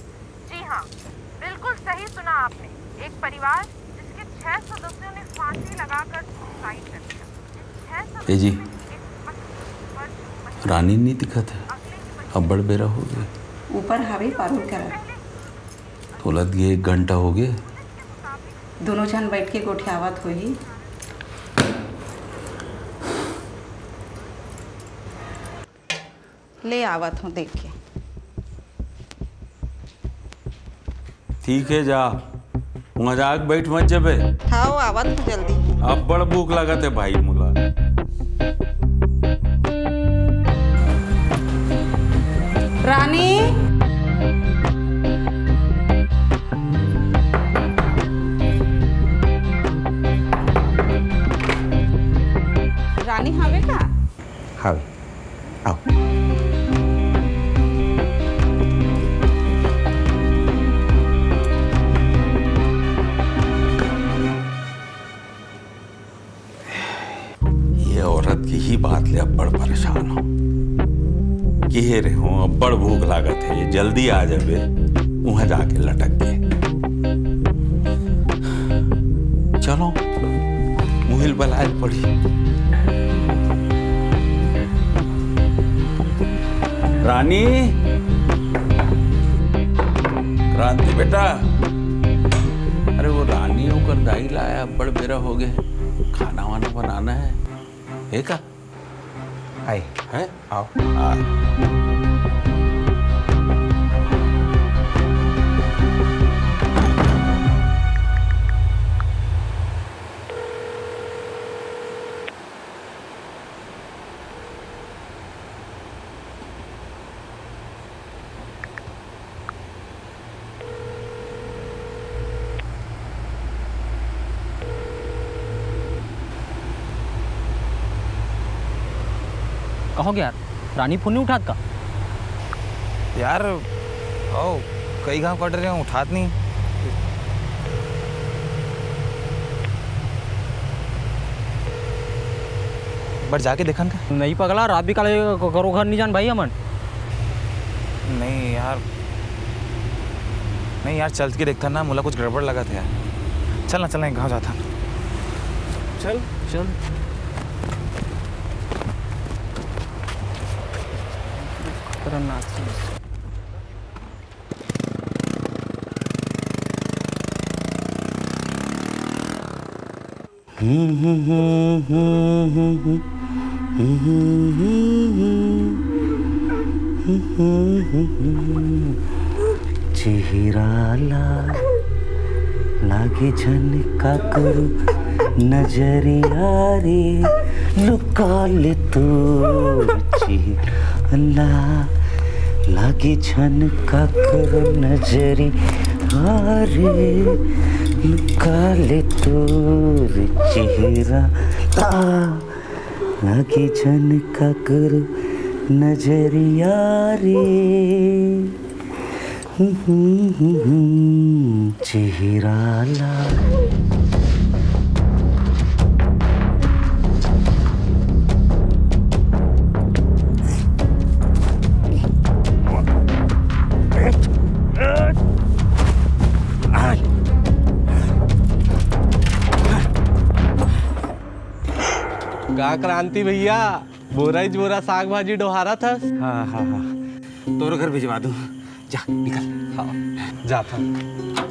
जी हाँ, बिल्कुल सही सुना आपने। एक परिवार जिसके छह सदस्यों ने फांसी लगाकर सुसाइड कर दिया। इन छह सदस्यों ए जी, में से एक पति वर्ष की महिला रानी नहीं दिखत है, अगले ही महीने अब्बड़ बेरा हो गए। ऊपर हावे पारुल करा। तोलत गए एक घंटा हो गए। दोनों झन बैठ के गोठियावत होही। ले आवत हूँ देख के। ठीक है, जा। वहाँ जाके बैठ मत जबे। हाँ, वो आवत हूँ जल्दी। अब्बड़ भूख लागत है भाई मोला। रानी। रानी हावे का? हावे। आओ। ये औरत के ही बात ले अब्बड़ परेशान हो। किहे रे हो, अब्बड़ भूख लागत है, जल्दी आ जाबे, वहां जाके लटक के। मुहिल बलाय ल पड़ी। रानी, क्रांति बेटा, अरे वो रानी ओकर दाई ला आय, अब्बड़ बेरा हो गे, खाना वाना बनाना हे, हे का? आए। हैं? आओ। आ। कहो यार, रानी फोन नहीं उठात का? यार, आओ, कई घांव कर रहे हो, उठात नहीं। बट जाके देखन का? नहीं पगला, रात भी काले करो घर नहीं जान भाई हमन। नहीं यार, नहीं यार, चल के देखथन ना, मोला कुछ गड़बड़ लगत हे यार। चल ना, चल ना, एक घांव जाथन। चल। चल। खतरनाक चीज। चेहरा ला लागे झन काकरो नजरिया रे, लुका ले तोर चेहरा ला, लागे झन काकरो नजरिया रे, लुका ले तोर चेहरा ला, लागे झन काकरो नजरिया रे। चेहरा ला। का क्रांति भैया, बोरा ही बोरा साग भाजी डोहारत हस? हाँ, हाँ, हाँ। तोर घर भिजवा दूँ। जा, निकल। हाँ, जात हँव।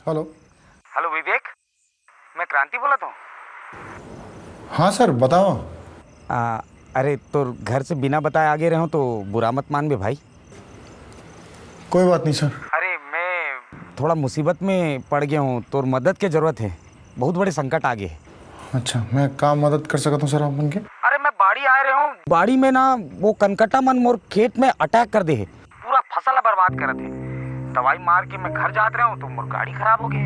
हेलो। हेलो विवेक, मैं क्रांति बोलत हँव। हाँ सर, बताओ। आ, अरे, तोर घर से बिना बताए आ गे रहेंव तो बुरा मत मानबे भाई। कोई बात नहीं सर। अरे, मैं थोड़ा मुसीबत में पड़ गे हँव, तोर मदद के जरूरत हे, बहुत बड़े संकट आ गे हे। अच्छा, मैं का मदद कर सकत हँव सर आप मन के? अरे, मैं बाड़ी आय रहेंव, बाड़ी में ना वो कनकटा मन मोर खेत में अटैक कर दे हे, पूरा फसल ला बर्बाद करत हे। दवाई मार के मैं घर जात रहेंव तो मोर गाड़ी खराब हो गे।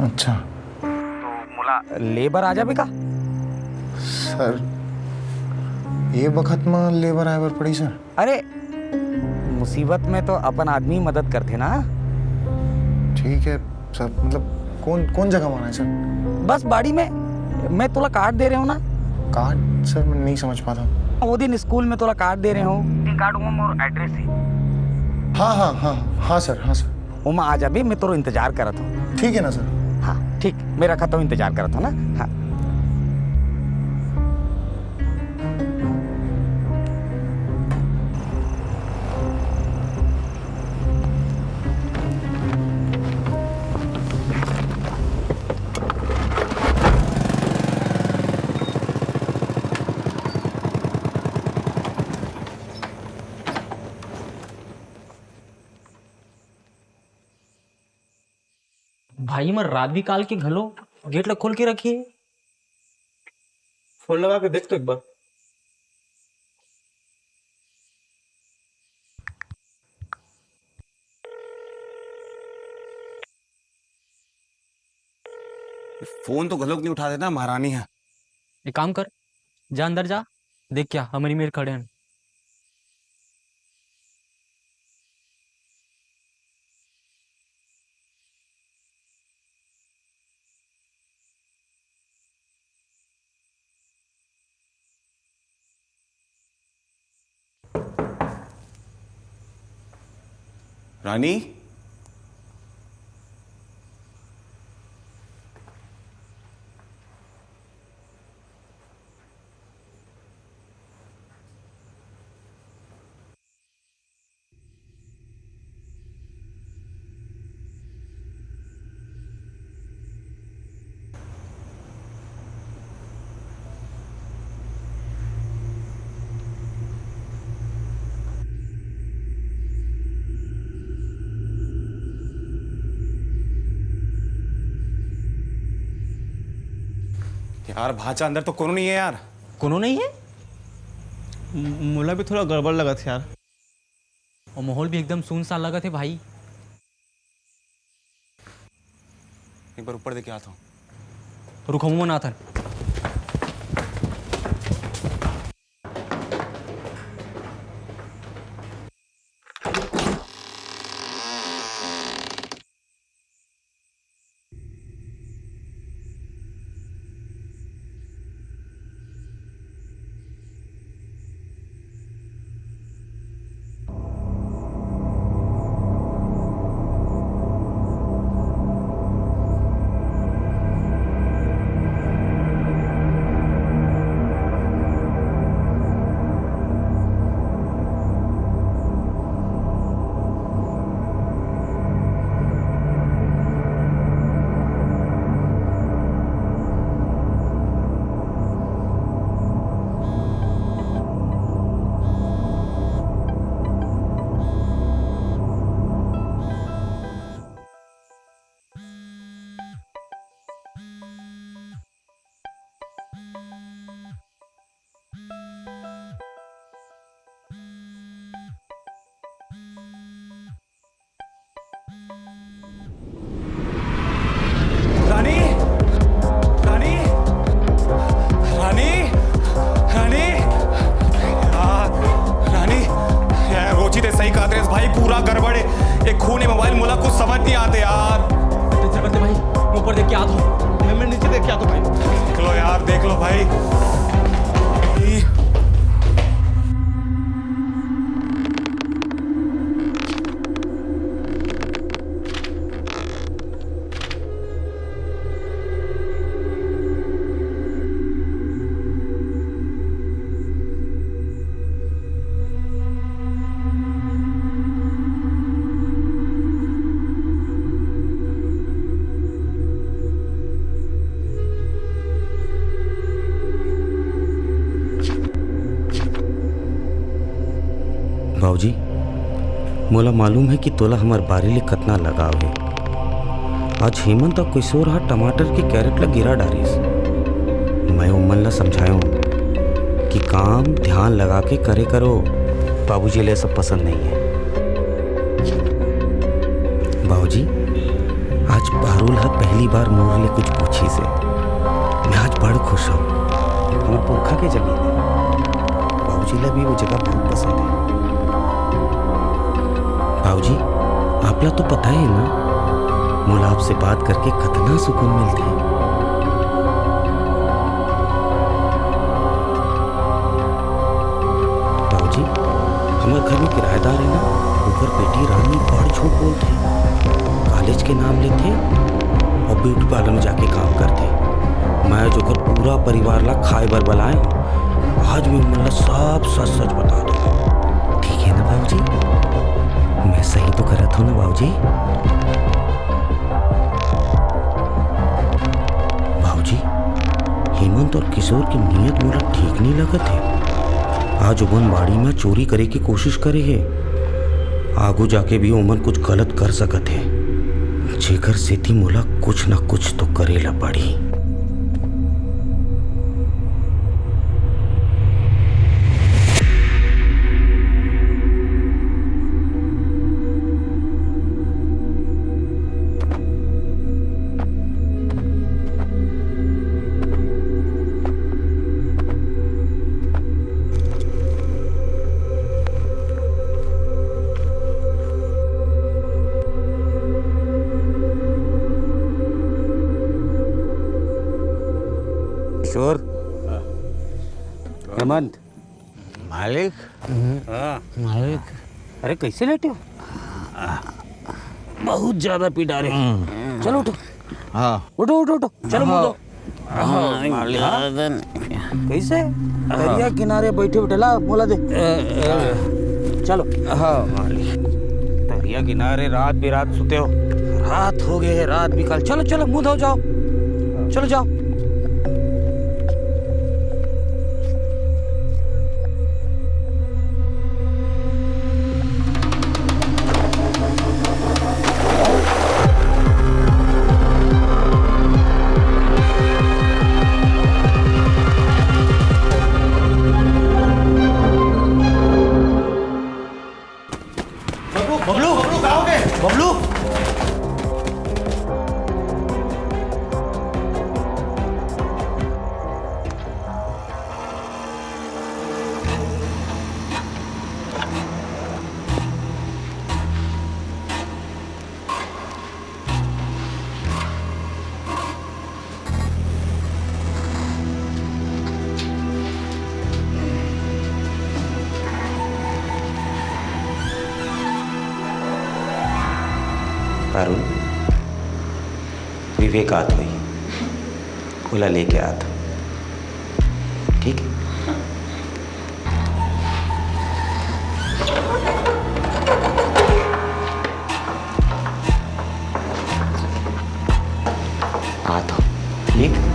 अच्छा। तो मोला ले बर आ जाबे का? सर, ये बखत म ले बर आय बर पड़ी सर? अरे, मुसीबत में तो अपन आदमी मदद करथे ना। ठीक है सर, मतलब कौन, कौन जगह म आना है सर? बस बाड़ी में, मैं तोला कार्ड दे रहेंव ना। कार्ड सर, मैं नहीं समझ पाता। वो दिन स्कूल में तोला कार्ड दे रहेंव। कार्ड वो मोर एड्रेस हे। हाँ, हाँ, हाँ, हाँ सर, हाँ सर। ओमा आ जाबे, मैं तोरो इंतजार करत हँव। ठीक है ना सर? हाँ, ठीक, मैं रखत हँव, इंतजार करत हँव ना। हाँ। भाई, मैं रात भी काल के घलो गेट ला खोल के रखे हे। फोन लगा के देख तो एक बार। फोन तो घलोक नहीं उठा देना महारानी है। एक काम कर, जा अंदर जा, देख क्या हमरी मेर खड़े हैं। रानी। यार भांचा, अंदर तो कोनो नहीं है यार। कोनो नहीं है? म-, मोला भी थोड़ा गड़बड़ लगत हे यार। और माहौल भी एकदम सुनसान लगत हे भाई। एक बार ऊपर देख के आता हूँ। रुको, मुमन आथन। रानी, रानी, रानी, रानी, यार, रानी, यार, रोची ते सही कहत रहे भाई, पूरा गड़बड़ है। एक खून है मोबाइल, मोला कुछ समझ नहीं आते यार। टेंशन मत ले भाई, मैं ऊपर देख के आता हूँ। मैं, मैं नीचे देख के आता हूँ भाई। देख लो यार, देख लो भाई। बाबूजी, मोला मालूम हे कि तोला हमर बारी ले कतना लगाव हे। आज हेमंत अउ किशोर ह टमाटर के कैरेट ल गिरा डारिस। मैं ओमन ल समझायों कि काम ध्यान लगा के करे करो। बाबूजी ल ये सब पसंद नहीं हे। बाबूजी, आज पारुल ह पहली बार मोर ले कुछ पूछिस हे। मैं आज बड़ खुश हूँ। हमर पुरखा के जमीन हे। बाबूजी ला भी वो जगह बहुत पसंद हे। बाबूजी, आप ला तो पता हे ना, मोला आपसे बात करके कतना सुकून मिलथे। बाबूजी, हमर घर में किराएदार हे ना, ओकर बेटी रानी बड़ झूठ बोलथे। कॉलेज के नाम लेथे अउ ब्यूटी पार्लर में जाके काम करथे। मैं आज ओकर पूरा परिवार ला खाए बर बलाए हूँ। आज मैं ओमन ला सब सच सच बता दूँ। ठीक हे ना बाबूजी, मैं सही तो करत हूँ ना बाबूजी? बाबूजी, हेमंत अउ किशोर के नीयत मोला ठीक नइ लगत हे। आज ओमन बाड़ी म चोरी करे के कोशिश करे हे। आगू जाके भी ओमन कुछ गलत कर सकत हे, जेकर सेती मोला कुछ न कुछ तो करे ला पड़ही। किशोर, हेमंत। मालिक। हाँ। मालिक। अरे, कैसे लेटे हो? बहुत ज्यादा पी डारे। चलो उठो। हाँ। उठो, उठो, उठो। चलो, मुँह धो। हाँ, मालिक। हाँ? कैसे? तरिया किनारे बैठे बैठे ला, मोला दे। चलो। हाँ, मालिक। तरिया किनारे रात बिरात सुते हो। रात हो गए है, रात बिकाल। चलो, चलो, मुँह धो जाओ। चलो, जाओ। बबलू, बबलू, बबलू, कहाँ हो गए? बबलू। पारुल, विवेक आत होही, ओला लेके आत। ठीक? आत हो। ठीक?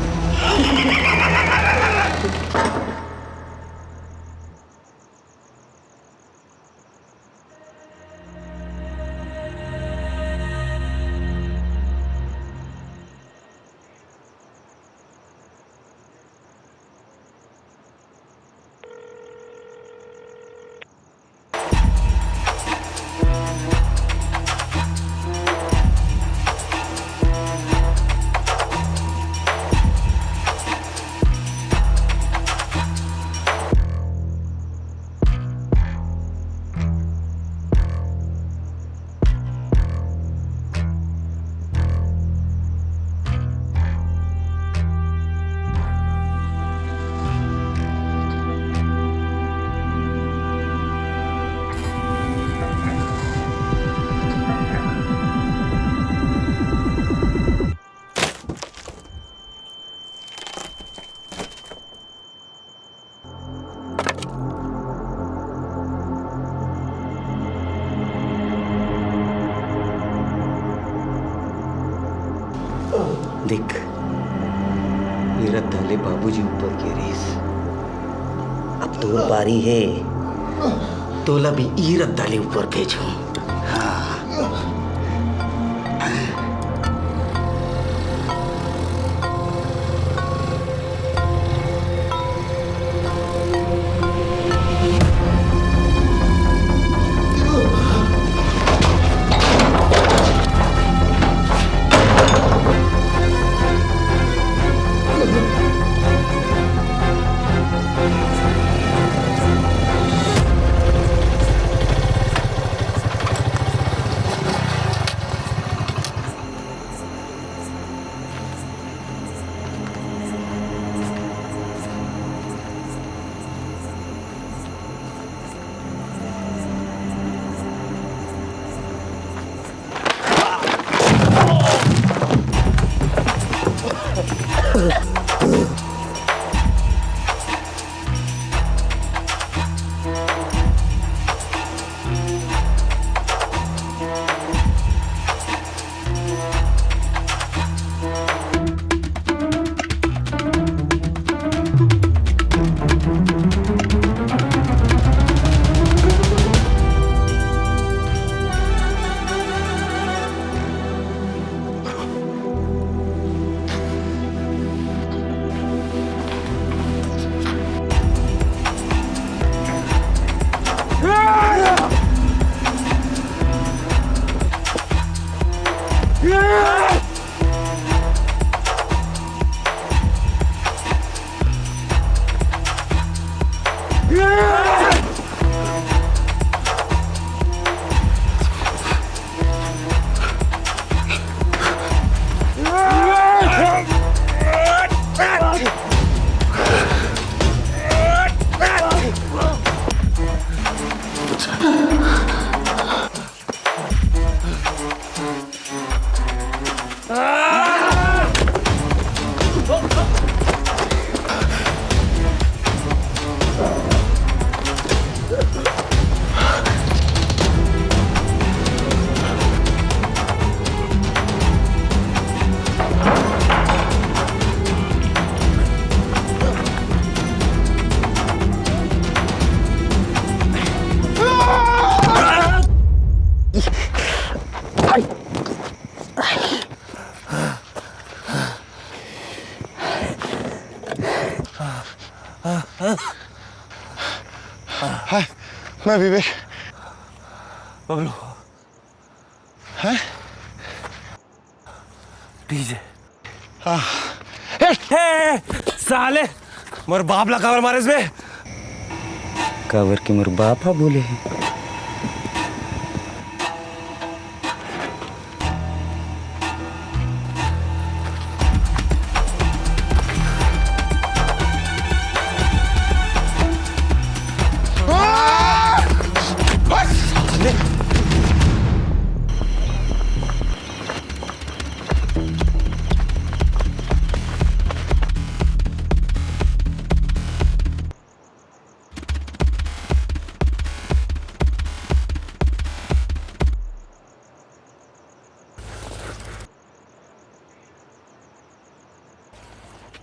देख, ये रद्दा ले बाबूजी ऊपर गे रिहिस। अब तोर बारी हे, तोला भी ई रद्दा ले ऊपर भेजहूं। हाँ। विवेक। बबलू। हैं? डीजे। हाँ। ए! ए, ए, साले, मोर बाप ला काबर मारेस बे? काबर के मोर बाप हा बोले हे।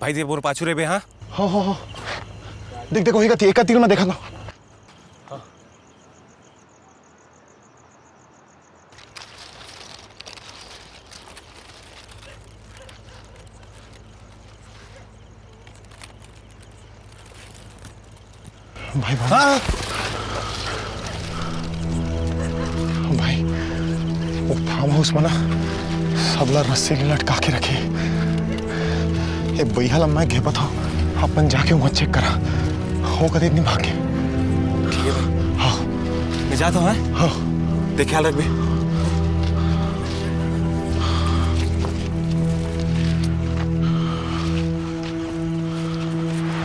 भाई, दे बोर पाछू रे बे, हाँ? हो, हो, हो। देख, देख, वही का ती-, एका तीर में देखा ना। भाई, भाई। हाँ। भाई, वो फार्म हाउस में ना सबला रस्सी ले लटका के रखे। ये बइहा ला मैं घेपत हूँ, अपन जाके वहाँ चेक करा। हो कदे इतनी भाग के। ठीक है भाई। हाँ। मैं जाता हूँ, हैं? हाँ। देख, ख्याल रख बे।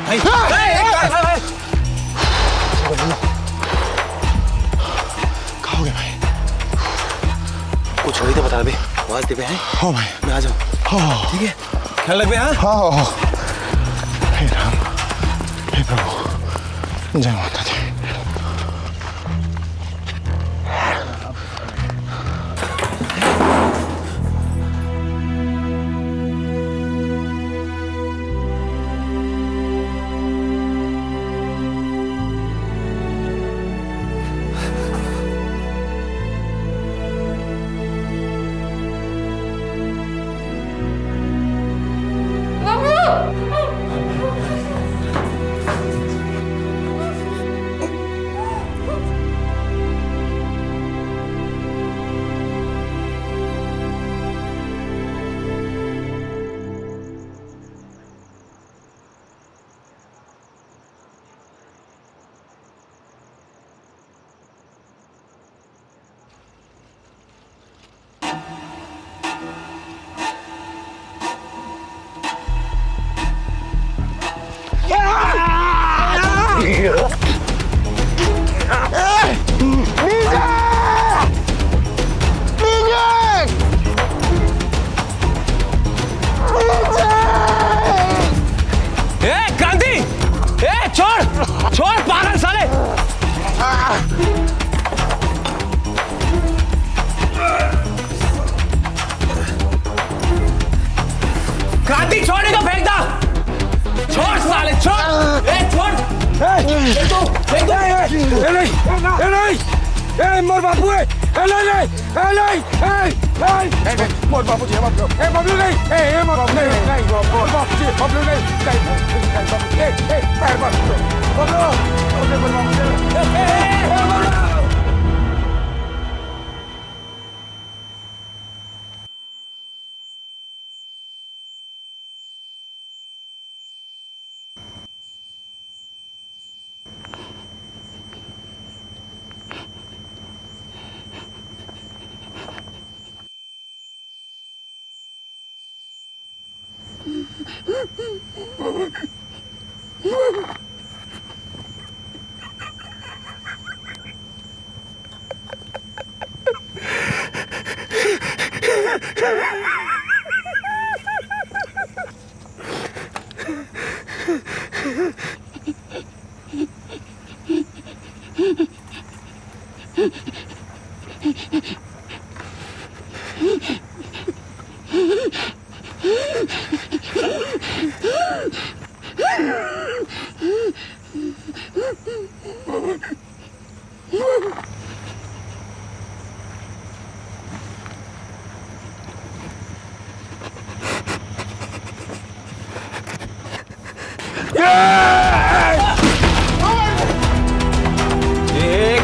भाई, ए, ए, ए, ए, ए। का हो गया भाई? कुछ होही तो बता बे, आवाज देबे, हैं? हाँ भाई। मैं आ जाऊँ। हाँ। ठीक है, ख्याल रखबे, हाँ? हाँ, हाँ, हाँ। हे राम, हे प्रभु, जय माता दी। ए, क्रांति! ए, छोड़! छोड़, पागल साले! क्रांति, छोड़, इनको फेंक दा। छोड़ साले, छोड़। ए, छोड़। ए, फेंक दो, फेंक दो। ए, ए, ए, नहीं, ए, नहीं। ए, मोर बापू है। ए, नहीं, नहीं। ए, नहीं, ए, नहीं। ए, नहीं, मोर बापू जी, बापू। ए, बबलू नहीं। ए, ए, मोर बापू नहीं, नहीं, मोर बापू जी, बबलू नहीं। नहीं, नहीं, बापू। ए, ए, पैर बापू। बबलू, बबलू, मोर बापू जी। ए, ए, ए, ए, बबलू। ए, ए,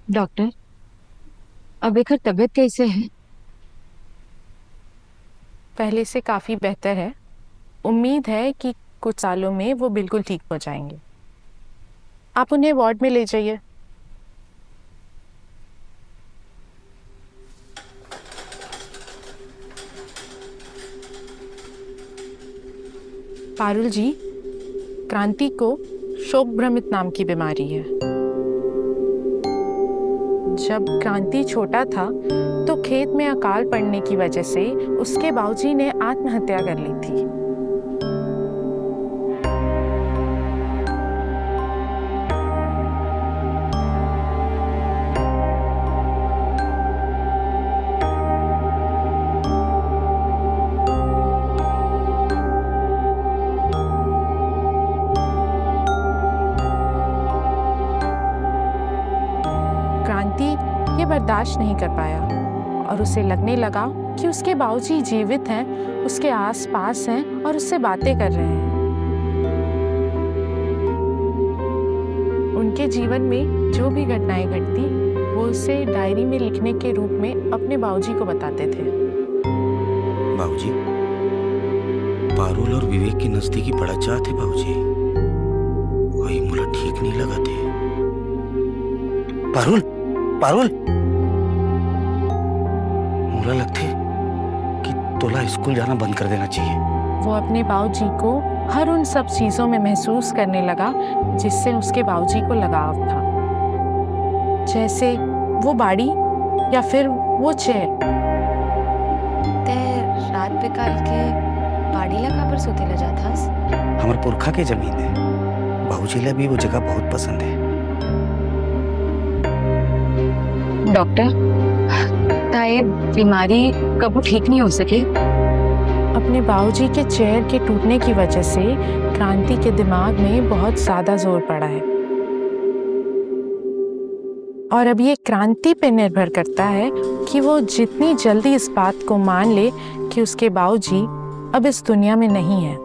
डॉक्टर, अब एकर तबीयत कैसे है? पहले से काफ़ी बेहतर है। उम्मीद है कि कुछ सालों में वो बिल्कुल ठीक हो जाएंगे। आप उन्हें वार्ड में ले जाइए। पारुल जी, क्रांति को शोक भ्रमित नाम की बीमारी है। जब क्रांति छोटा था, तो खेत में अकाल पड़ने की वजह से उसके बाबूजी ने आत्महत्या कर ली थी। क्रांति ये बर्दाश्त नहीं कर पाया और उसे लगने लगा कि उसके बाबूजी जीवित हैं, उसके आसपास हैं और उससे बातें कर रहे हैं। उनके जीवन में जो भी घटनाएं घटती, वो उसे डायरी में लिखने के रूप में अपने बाबूजी को बताते थे। बाबूजी, पारुल और विवेक के नजदीकी पड़त जात हे बाबूजी। वही मोला ठीक नहीं लगत हे। पारुल, पारुल, मोला लगथे कि तोला स्कूल जाना बंद कर देना चाहिए। वो अपने बाबूजी को हर उन सब चीजों में महसूस करने लगा, जिससे उसके बाबूजी को लगाव था, जैसे वो बाड़ी या फिर वो चेयर। तै रात बिकाल के बाड़ी ला काबर सुते ला जात हस? हमर पुरखा के जमीन हे। बाबूजी ला भी वो जगह बहुत पसंद हे। डॉक्टर, का ये बीमारी कबू ठीक नहीं हो सके? अपने बाबूजी के चेयर के टूटने की वजह से क्रांति के दिमाग में बहुत ज्यादा जोर पड़ा है। और अब ये क्रांति पे निर्भर करता है कि वो जितनी जल्दी इस बात को मान ले कि उसके बाबूजी अब इस दुनिया में नहीं है।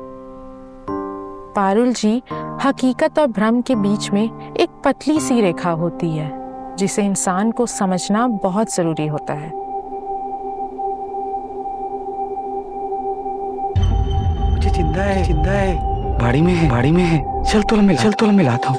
पारुल जी, हकीकत और भ्रम के बीच में एक पतली सी रेखा होती है, जिसे इंसान को समझना बहुत जरूरी होता है। मुझे जिंदा है, जिंदा है। भाड़ी में है, भाड़ी में है। चल तो मिला, चल तो मिलाता हूँ।